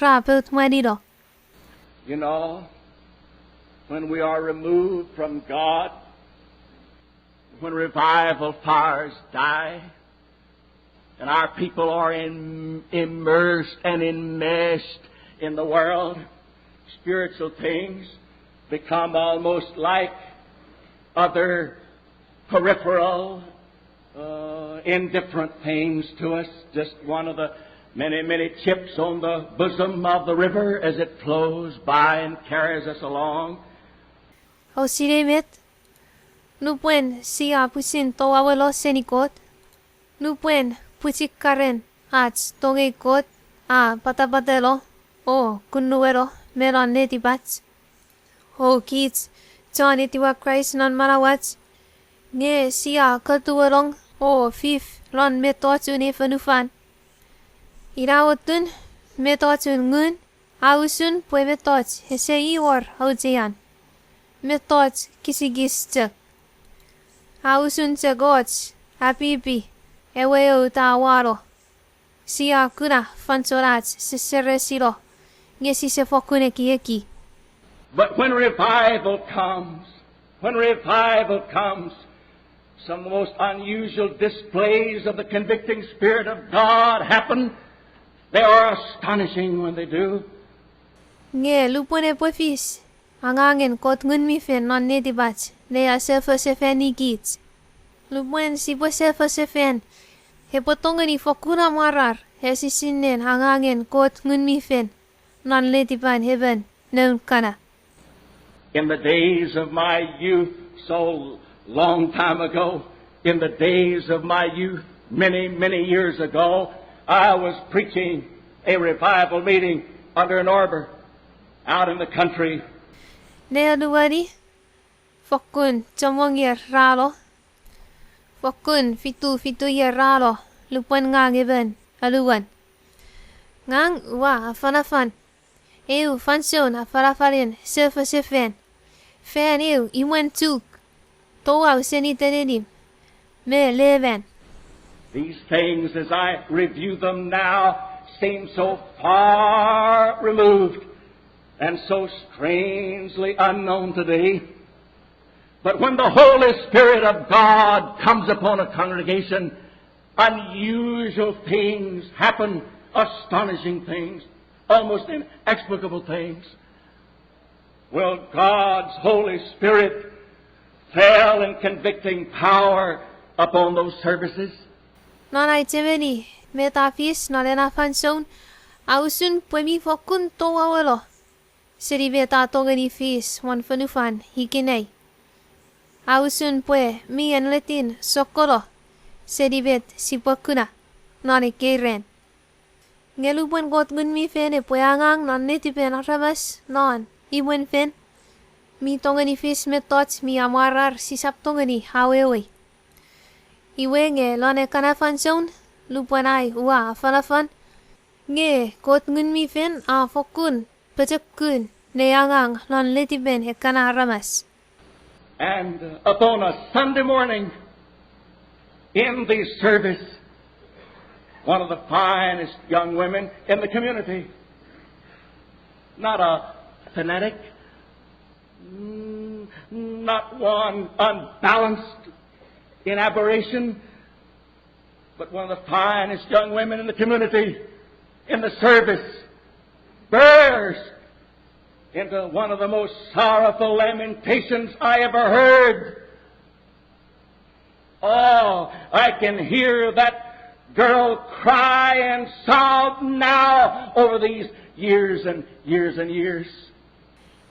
ra pout mwanino. You know, when we are removed from God, when revival fires die, and our people are in, immersed and enmeshed in the world, spiritual things become almost like other peripheral, uh, indifferent things to us, just one of the many, many chips on the bosom of the river as it flows by and carries us along. Ousine met, nupwen sia pwisin touaueno seni Kot, nupwen pwichikaren ach tongei Kot a patapateno o kunnueno me non netipach, o kich chon etiwa Kraist non manauach, nge sia kotuenong o fif lon mettochun ei fonufan. Ina otun mettochun ngun a usun pwe mettoch ese wor auchean, mettoch kisikis chok. A usun chok och apipi ewe out a wano. Sia kuna fansoun ach seseresino, nge sise fokkun ekieki. But when revival comes, when revival comes, Some of the most unusual displays of the convicting Spirit of God happen. They are astonishing when they do. Nge lupwen epwe fis angangen Kot Ngun mi Fel non netipach ne asefosefani kich. Lupwen sipwe sefosefan, epwe tongeni fokkun amwarar esisinnen angangen Kot Ngun mi Fel non netipan emon noun kana. In the days of my youth, so long time ago, in the days of my youth, many, many years ago, I was preaching a revival meeting under an arbor out in the country. Ne anuani, fokkun chommong ier ra no, fokkun fitu, fitu ier ra no, lupwen ngang emon anuon, ngang ua afanafan eu fansoun afanafanen sefosefan fan eu imwen chuk touau seni tenenim me leman. These things, as I review them now, seem so far removed and so strangely unknown today. But when the Holy Spirit of God comes upon a congregation, unusual things happen, astonishing things, almost inexplicable things. Well, God's Holy Spirit fell in convicting power upon those services. Non ai chemeni met a fis non ena fansoun, a usun pwe mi fokkun touaueno seni met a tongeni fis won fonufan ikenai. A usun pwe mi ennetin sokkono seni met sipwe kuna non ekkei ran. Nge lupwen Kot Ngun mi Fel epwe angang non netipen aramas non imwen fel, mi tongeni fis mettoch mi amwarar sisap tongeni awewei. Iwe nge lon ekkana fansoun, lupwen ai ua afanafan, nge Kot Ngun mi Fel a fokkun pochokun ne angang non netipen ekkana aramas. And, uh, upon a Sunday morning in the service, one of the finest young women in the community, not a fanatic, mm, not one unbalanced in aberration, but one of the finest young women in the community, in the service, burst into one of the most sorrowful lamentations I ever heard. Oh, I can hear that girl cry and sob now over these years and years and years.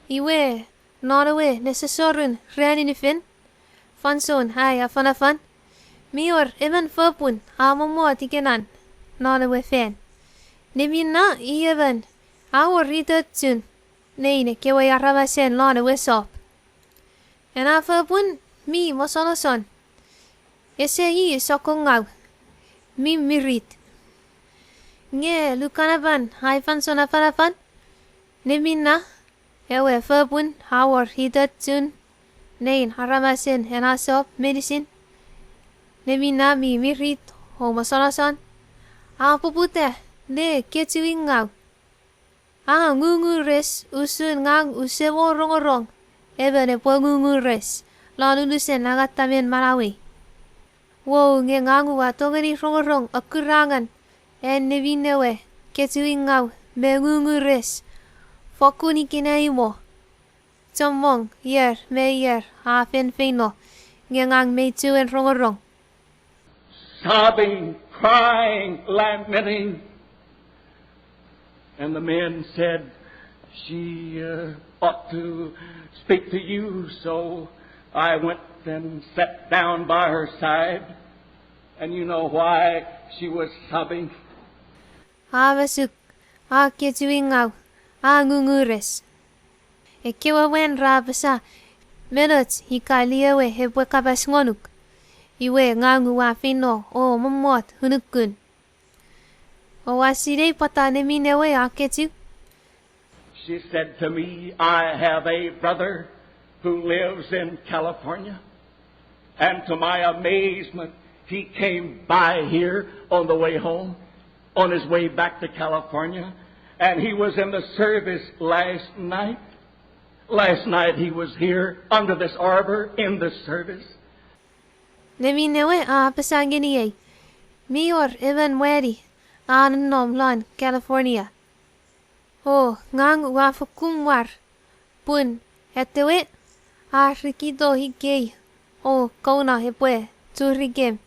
Iwe, non ewe nesosorun ranin fel, fansoun ai afanafan, mi wor emon fopun a mommot ikenan non ewe fan. Neminna i emon a wor itochun nein ekkewe aramasen non ewe sop. Ena fopun mi mosonoson. Ese i sokkun ngau, mi mirit. Nge lukanapan ai fansoun afanafan, neminna ewe fopun a wor itochun nein aramasen ena sop meinisin, neminna mi mirit o mosonoson, a poputa ne kechiw ngau. A ngungures usun ngang use mo rongorong emon epwe ngungures lon unusen nangatamen manauei. Wou, nge ngang ua tongeni rongorong akurangan an neminnewe kechiw ngau me ngungures fokkun ikenai mo. Chommong ier me ier a fen feino nge ngang mei chuen rongorong. Sobbing, crying, lamenting. And the men said, "She, uh, ought to speak to you." So I went and sat down by her side. And you know why she was sobbing? A masuk, a kechiw ngau, a ngungures. Ekkewe mwan ra apasa, "Menoch ika liewe epwe kapas ngonuk." Iwe ngang ua feino o mommot unukun. Oua sinei pwata neminnewe a kechiw? She said to me, "I have a brother who lives in California." And to my amazement, he came by here on the way home, on his way back to California, and he was in the service last night. Last night he was here under this arbor in the service. Nemin ewe a apasa ngeniei, mi wor emon mwani a nonnom lon California. O ngang ua fokkun war, pun atewe a rikito ikei o kouno epwe churikem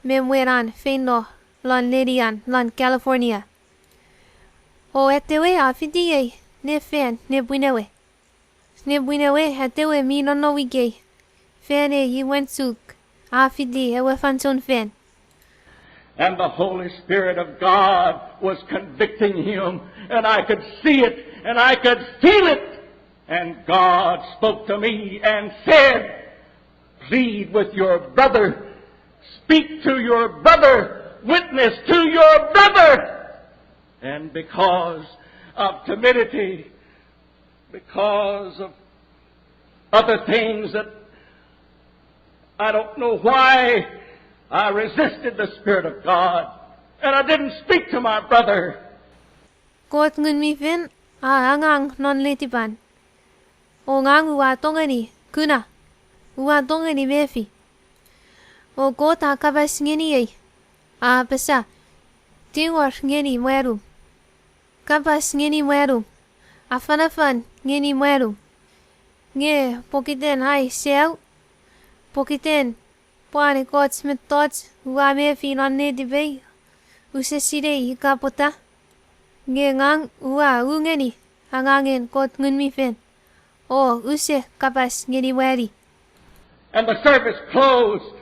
me mwen an feino lon nenian lon California. O atewe a fitiei ne fan nepwin ewe. Nepwin ewe atewe mi nonnom ikei, fan ei imwen chuk, a fiti ewe fansoun fan. And the Holy Spirit of God was convicting him, and I could see it, and I could feel it. And God spoke to me and said, "Plead with your brother, speak to your brother, witness to your brother." And because of timidity, because of other things that I don't know why I resisted the Spirit of God and I didn't speak to my brother. Kot Ngun mi Fel a angang non letipan. O ngang ua tongeni kuna, ua tongeni mefi. O Kot a kapas ngeniei, a apasa, tingor ngeni mwanum. Kapas ngeni mwanum, afanafan ngeni mwanum. Nge pokiten ai sau, pokiten pwan ekkoch mettoch ua mefi non netipei, use sinei ika pwata. Nge ngang ua u ngeni angangen Kot Ngun mi Fel, o use kapas ngeni mwani. And the service closed,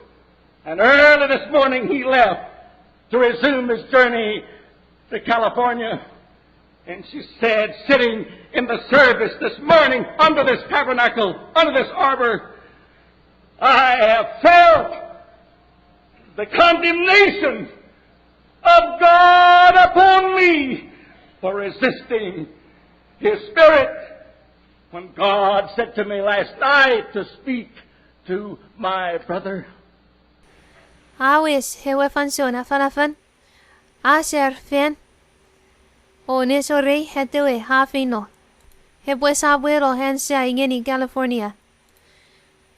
and early this morning he left to resume his journey to California. And she said, sitting in the service this morning under this tabernacle, under this arbor, I have felt the condemnation of God upon me for resisting His Spirit when God said to me last night to speak to my brother. A wes ewe fansoun afanafan, a ser fan, o nesorei atewe a feino, epwe sopweno an sai ngeni California.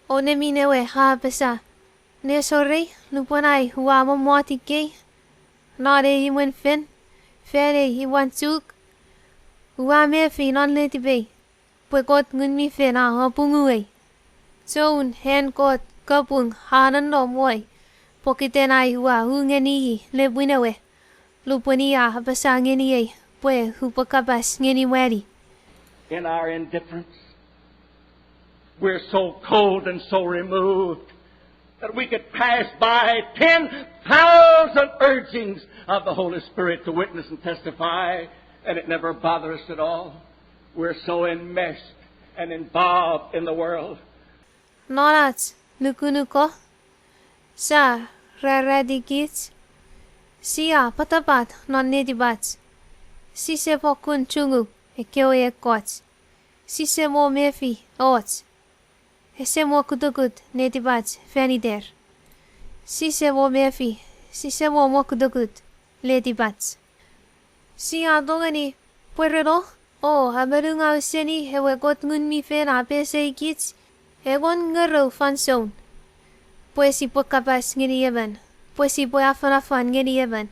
O nemin ewe a apasa, nesorei nupwen ai ua mommot ikei non ei imwen fen, fan ei imwen chuk, ua mefi non netipei pwe Kot Ngun mi Fel a apunguei. Choun an Kot kapung a nonnom woi, pokiten ai ua u ngeni i nepwin ewe, lupwen i a apasa ngeniei pwe upwe kapas ngeni mwani. In our indifference, we're so cold and so removed that we could pass by ten thousand urgings of the Holy Spirit to witness and testify, and it never bother us at all. We're so enmeshed and involved in the world. Non ach nukunuko, sia raratikich, sia patapat non netipach, sise fokkun chungu ekkewe ekkoch, sise mo mefi och, ese mo kutukut netipach fan iter. Sise mo mefi, sise mo mo kutukut letipach. Sia tongeni pwereno o amonungau seni ewe Kot Ngun mi Fel a peseikich engon ngerou fansoun, pwe sipwe kapas ngeni emon, pwe sipwe afanafan ngeni emon.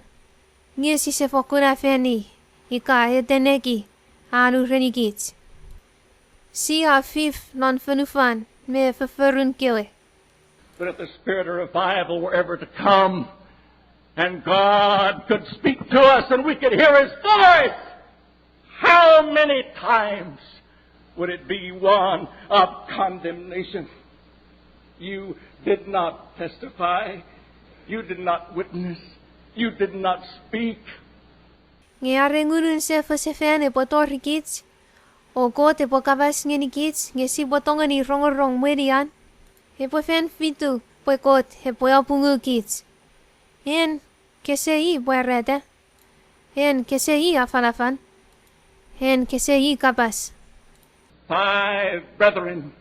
Nge sise fokkun afani ika eteneki an urenikich. Sia fif non fonufan me fofforun kewe. But if the spirit of revival were ever to come, and God could speak to us and we could hear his voice, how many times would it be one of condemnation? You did not testify. You did not witness. You did not speak. Nge are Ngunun Sefo sefan epwe torikich, o Kot epwe kapas ngenikich nge sipwe tongeni rongorong mwenian, epwe fen fitu pwe Kot epwe apungukich. En kese i pwarata. En kese i afanafan. En kese i kapas. Five brethren,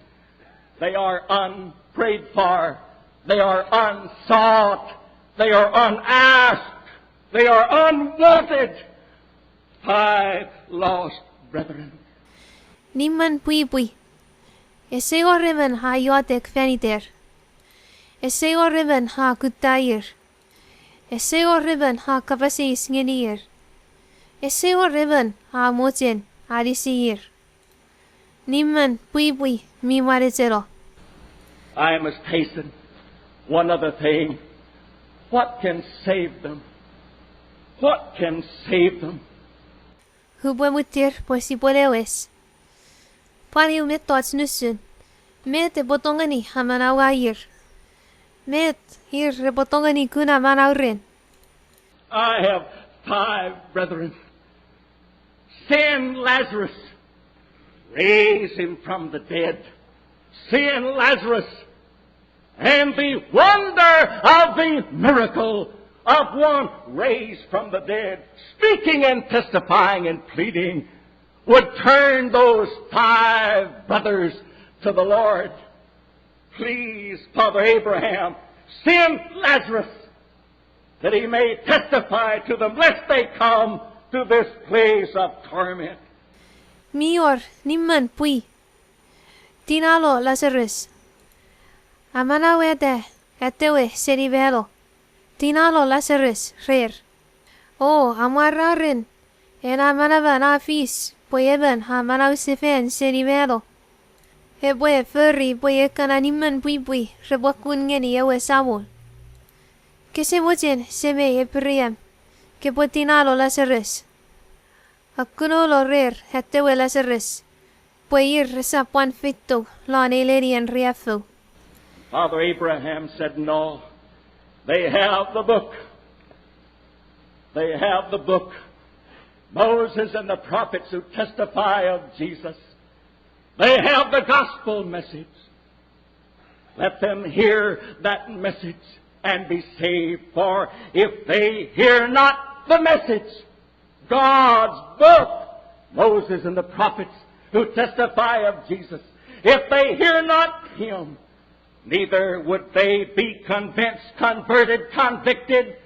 they are unprayed for, they are unsought, they are unasked, they are unwanted. Five lost brethren. Nimmon pwipwi. Ese wor emon a iotek fan iter. Ese wor emon a kutta ir. Ese wor emon a kapas eis ngeni ir. Ese wor emon a mochen anisi ir. Nimon pwipwi mi mwanecheno. I must hasten one other thing. What can save them? What can save them? Upwe mwitir pwe sipwe lewes. Pwan eu mettoch nusun. Met epwe tongeni amanaua ir? Met ir repwe tongeni kuna manau ren? I have five brethren. Send Lazarus. Raise him from the dead. Send Lazarus. And the wonder of the miracle of one raised from the dead, speaking and testifying and pleading, would turn those five brothers to the Lord. Please, Father Abraham, send Lazarus that he may testify to them, lest they come to this place of torment. Mi wor nimon pwi. Tinano Lazarus. Amanaueta atewe seni mano. Tinano Lazarus rer. O amwararen ena manaman a fis pwe emon a manausefan seni mano. Epwe fori pwe ekkana nimon pwipwi repwe kun ngeni ewe Samon. Kese mochen semei Apraham, kepwe tinano Lazarus? Akunolo rer atewe Lazarus, pwe ir resap pwan feito lon ei lenien riaffou. Father Abraham said, no, they have the book. They have the book. Moses and the prophets who testify of Jesus. They have the gospel message. Let them hear that message and be saved. For if they hear not the message, God's book, Moses and the prophets who testify of Jesus, if they hear not him, neither would they be convinced, converted, convicted,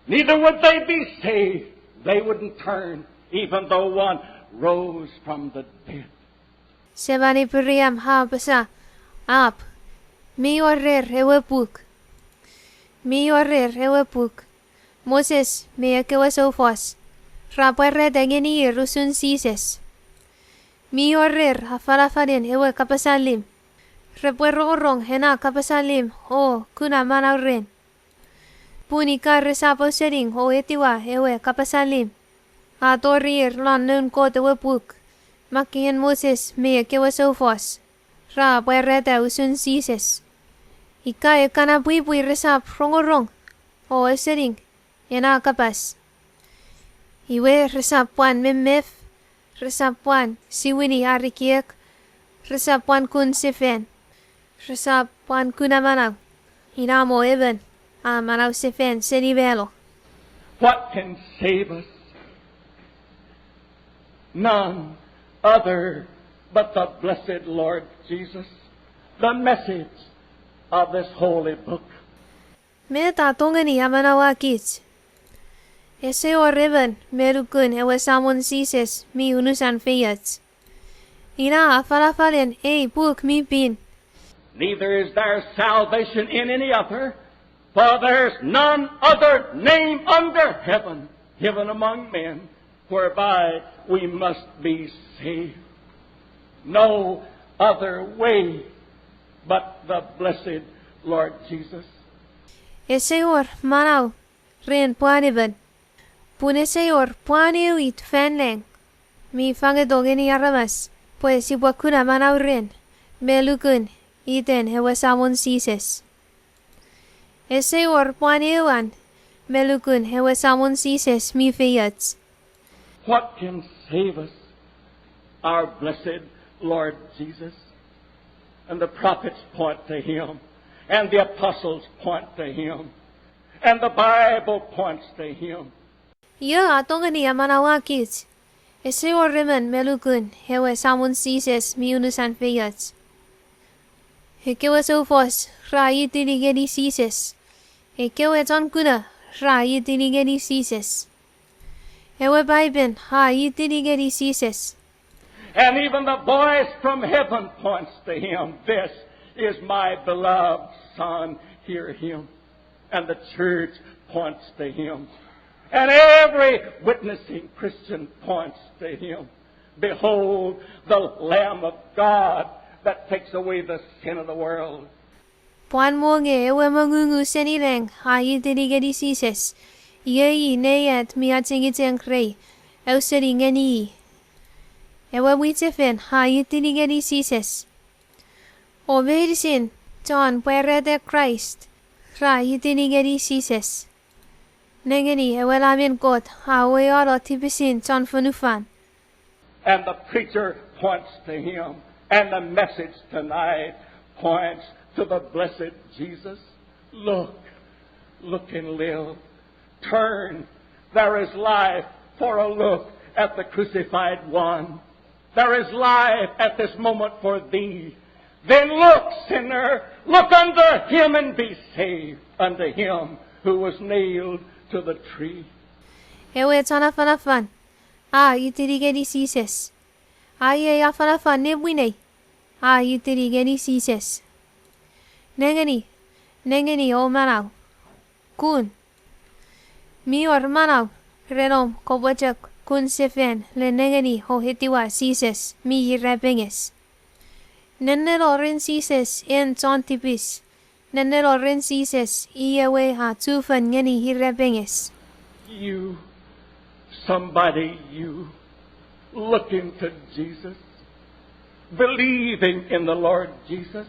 neither would they be saved. They wouldn't turn, even though one rose from the dead. Seman Apraham a apasa, ap, mi wor rer ewe puk. Mi wor rer ewe puk. Moses me ekkewe soufos ra pwarata ngeni ir usun Jises. Mi wor rer afanafanen ewe kapas allim. Repwe rongorong ena kapas allim o kuna manau ren. Pun ika resap ausening o etiwa ewe kapas allim a tori ir lon noun Kot ewe puk, makkeian Moses me ekkewe soufos ra pwarata usun Jises. Ika ekkana pwipwi resap rongorong o ausening ena kapas, iwe resap pwan memef, resap pwan siwini ar ekiek, resap pwan kun sefan, resap pwan kuna manau, inamo emon a manausefan seni mano. What can save us? None other but the blessed Lord Jesus, the message of this holy book. Met a tongeni amanaua kich? Ese wor emon me lukun ewe Samon Jises mi unusan feioch. Ina afanafanen ei puk mi pin. Neither is there salvation in any other, for there is none other name under heaven given among men whereby we must be saved. No other way but the blessed Lord Jesus. Ese wor manau ren pwan emon, pun ese wor pwan eu it fan nang mi fangeto ngeni aramas pwe sipwe kuna manau ren me lukun iten ewe Samon Jises. Ese wor pwan eu an me lukun ewe Samon Jises mi feioch. What can save us? Our blessed Lord Jesus. And the prophets point to him, and the apostles point to him, and the Bible points to him. Io a tongeni amanaua kich? Ese wor emon me lukun ewe Samon Jises mi unusan feioch. Ekkewe soufos ra itini ngeni Jises. Ekkewe chon kuna ra itini ngeni Jises. Ewe Paipen a itini ngeni Jises. And even the voice from heaven points to him, this is my beloved Son, Hear him. And the church points to him. And every witnessing Christian points to him. Behold the Lamb of God that takes away the sin of the world. Pwan mo nge ewe mongungu seni nang a itini ngeni Jises, iei i nei at mi achengicheng rei, ausening ngeni i. Ewe mwichefen a itini ngeni Jises. O meinisin chon pwarata Kraist ra itini ngeni Jises. Nengeni, ewe Lamen Kot a uweano tipisin chon fonufan. And the preacher points to him, and the message tonight points to the blessed Jesus. Look, look and live. Turn. There is life for a look at the crucified one. There is life at this moment for thee. Then look, sinner, look unto him and be saved, unto him who was nailed to the tree. Ewe chon afanafan a itini ngeni Jises. A iei afanafan nepwinei a itini ngeni Jises. Nengeni, nengeni o manau. Kun. Mi wor manau ren om kopwe chok kun sefan le nengeni o etiwa Jises mi irapenges. Nenneno ren Jises en chon tipis. Nenneno ren Jises i ewe a chufengen ngeni irapenges. You, somebody, you, looking to Jesus, believing in the Lord Jesus,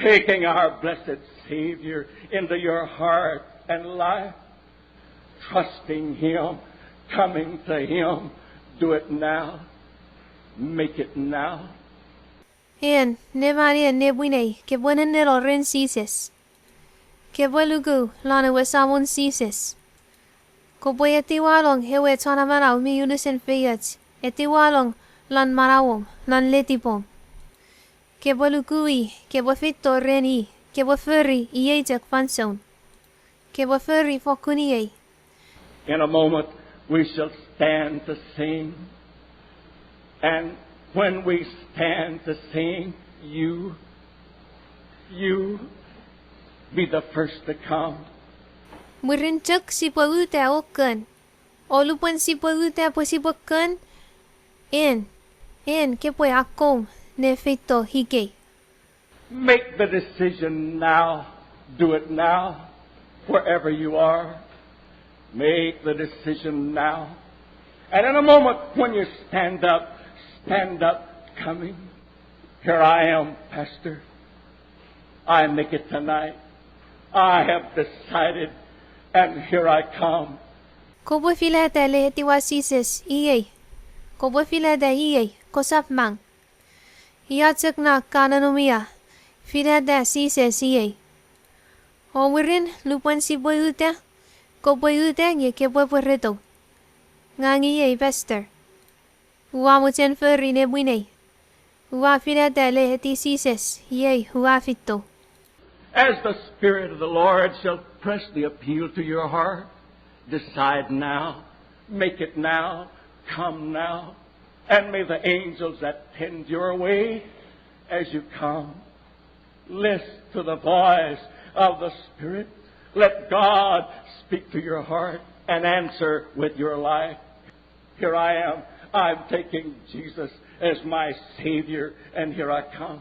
taking our blessed Savior into your heart and life, trusting Him, coming to Him, do it now. Make it now. En, neman en nepwinei, kepwe nenneno ren Jises. Kepwe luku lon ewe Samon Jises. Kopwe etiwanong ewe chon amanau mi unusen feioch, etiwanong lon manauom, lon letipom. Kepwe luku i, kepwe feito ren i, kepwe fori iei chok fansoun. Kepwe fori fokkun iei. In a moment, we shall stand to sing. And when we stand to sing, you, you be the first to come. Mwirin chok sipwe uta o kon. O lupwen sipwe uta pwe sipwe kon, en, en kepwe akkom ne feito ikei. Make the decision now. Do it now, wherever you are. Make the decision now. And in a moment, when you stand up, stand up coming. Here I am, Pastor. I make it tonight. I have decided, and here I come. Kopwe filata le etiwa Jises iei. Kopwe filata iei, kosap mang. Ia chok na ka nonnom ia, filata Jises iei. O mwirin lupwen sipwe uta, kopwe uta nge kepwe pwereto. Ngang iei Pastor. Ua mochen fori nepwinei. Ua filata le eti Jises iei ua feito. As the Spirit of the Lord shall press the appeal to your heart, decide now, make it now, come now, and may the angels attend your way as you come. Listen to the voice of the Spirit. Let God speak to your heart and answer with your life. Here I am. I'm taking Jesus as my Savior, and here I come.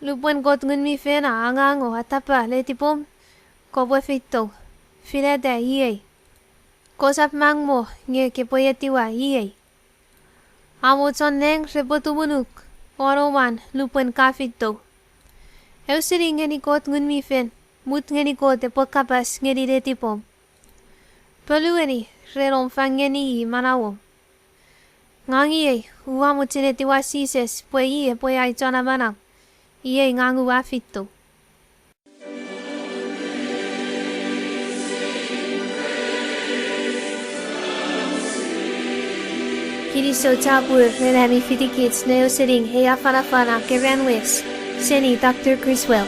Lupwen Kot Ngun mi Fel a angang o atapa letipom, kopwe feito, filata iei. Kosap mang mo nge kepwe etiwa iei. Amo chon nang repwe tumunuk won oua lupwen ka feito. Ausening ngeni Kot Ngun mi Fel, mut ngeni Kot epwe kapas ngeni letipom. Polueni ren om fang ngeni i manauom. Ngang iei, ua mochen etiwa Jises pwe i epwe ai chon amanau. Iei ngang ua feito. Kinisou chapur ren ami fitikich ne ausening ei afanafan a keran wes seni Doctor Criswell.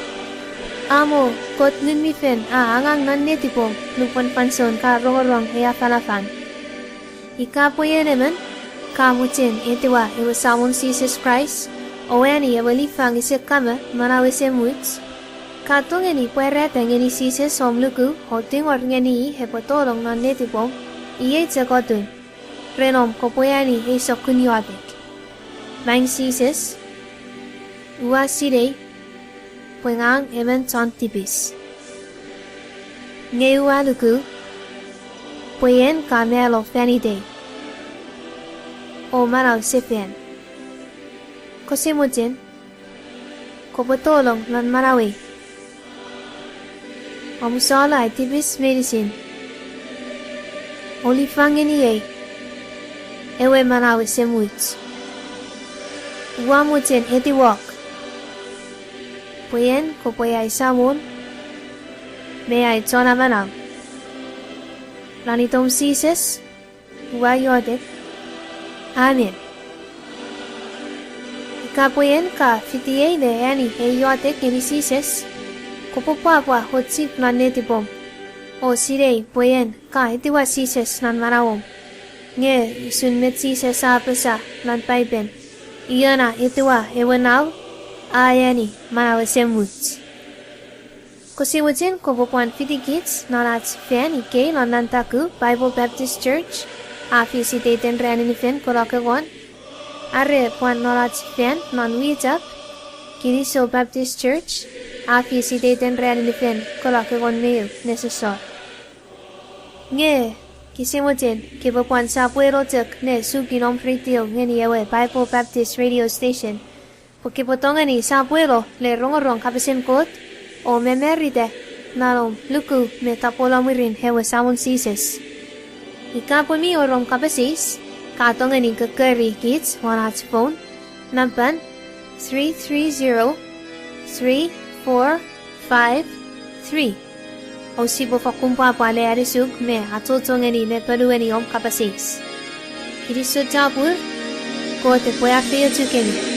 Amo Kot Ngun mi Fel a angang non netipom lupwen fansoun ka rongorong ei afanafan. Ika pwe en emon ka mochen etiwa ewe Samon Jises Kraist o ani ewe lifang ese kamo, manau ese much, Ka tongeni pwarata ngeni Jises om luku o tingor ngeni I epwe tolong non netipom, iei chok otun, ren om kopwe ani ei sokkun iotek. Maing Jises, ua sinei pwe ngang emon chon tipis. Nge ua luku pwe en ka mano fan itei o manau sefan. Kose mochen kopwe tolong non manauei. Omusalo ai tipis meinisin o lifang ngeniei ewe manau esemuch. Ua mochen etiwok pwe en kopwe ai Samon me ai Chon Amanau. Non itom Jises ua iotek, amen. Ika pwe en ka fitiei ne ani ei iotek ngeni Jises, kopwe pwapwa o chip non netipom o sinei pwe en ka etiwa Jises non manauom. Nge usun met Jises a apasa non Paipen, ion a etiwa ewe Nau a ani manau esemuch. Kose mochen kopwe pwan fitikich non ach fan ikei non Nantaku Bible Baptist Church, a fis iteiten ranin fel kulok engon, are pwan non ach fan non Wichap, Kinisou Baptist Church, a fis iteiten ranin fel kulok engon me eu nesosor. Nge kose mochen kopwe pwan sopweno chok ne suki om radio ngeni ewe Bible Baptist Radio Station pwe kopwe tongeni sopweno ne rongorong kapasen Kot o mamarita non om luku me tapweno mwirin ewe Samon Jises. Ika pwe mi wor om kapas eis, ka tongeni kokkori kich won ach phone nampan three three zero, three four five three. O sipwe fakkun pwapwa ne anisuk me achocho ngeni me ponueni om kapas eis. Kinisou chapur, Kot epwe afeiochukemi.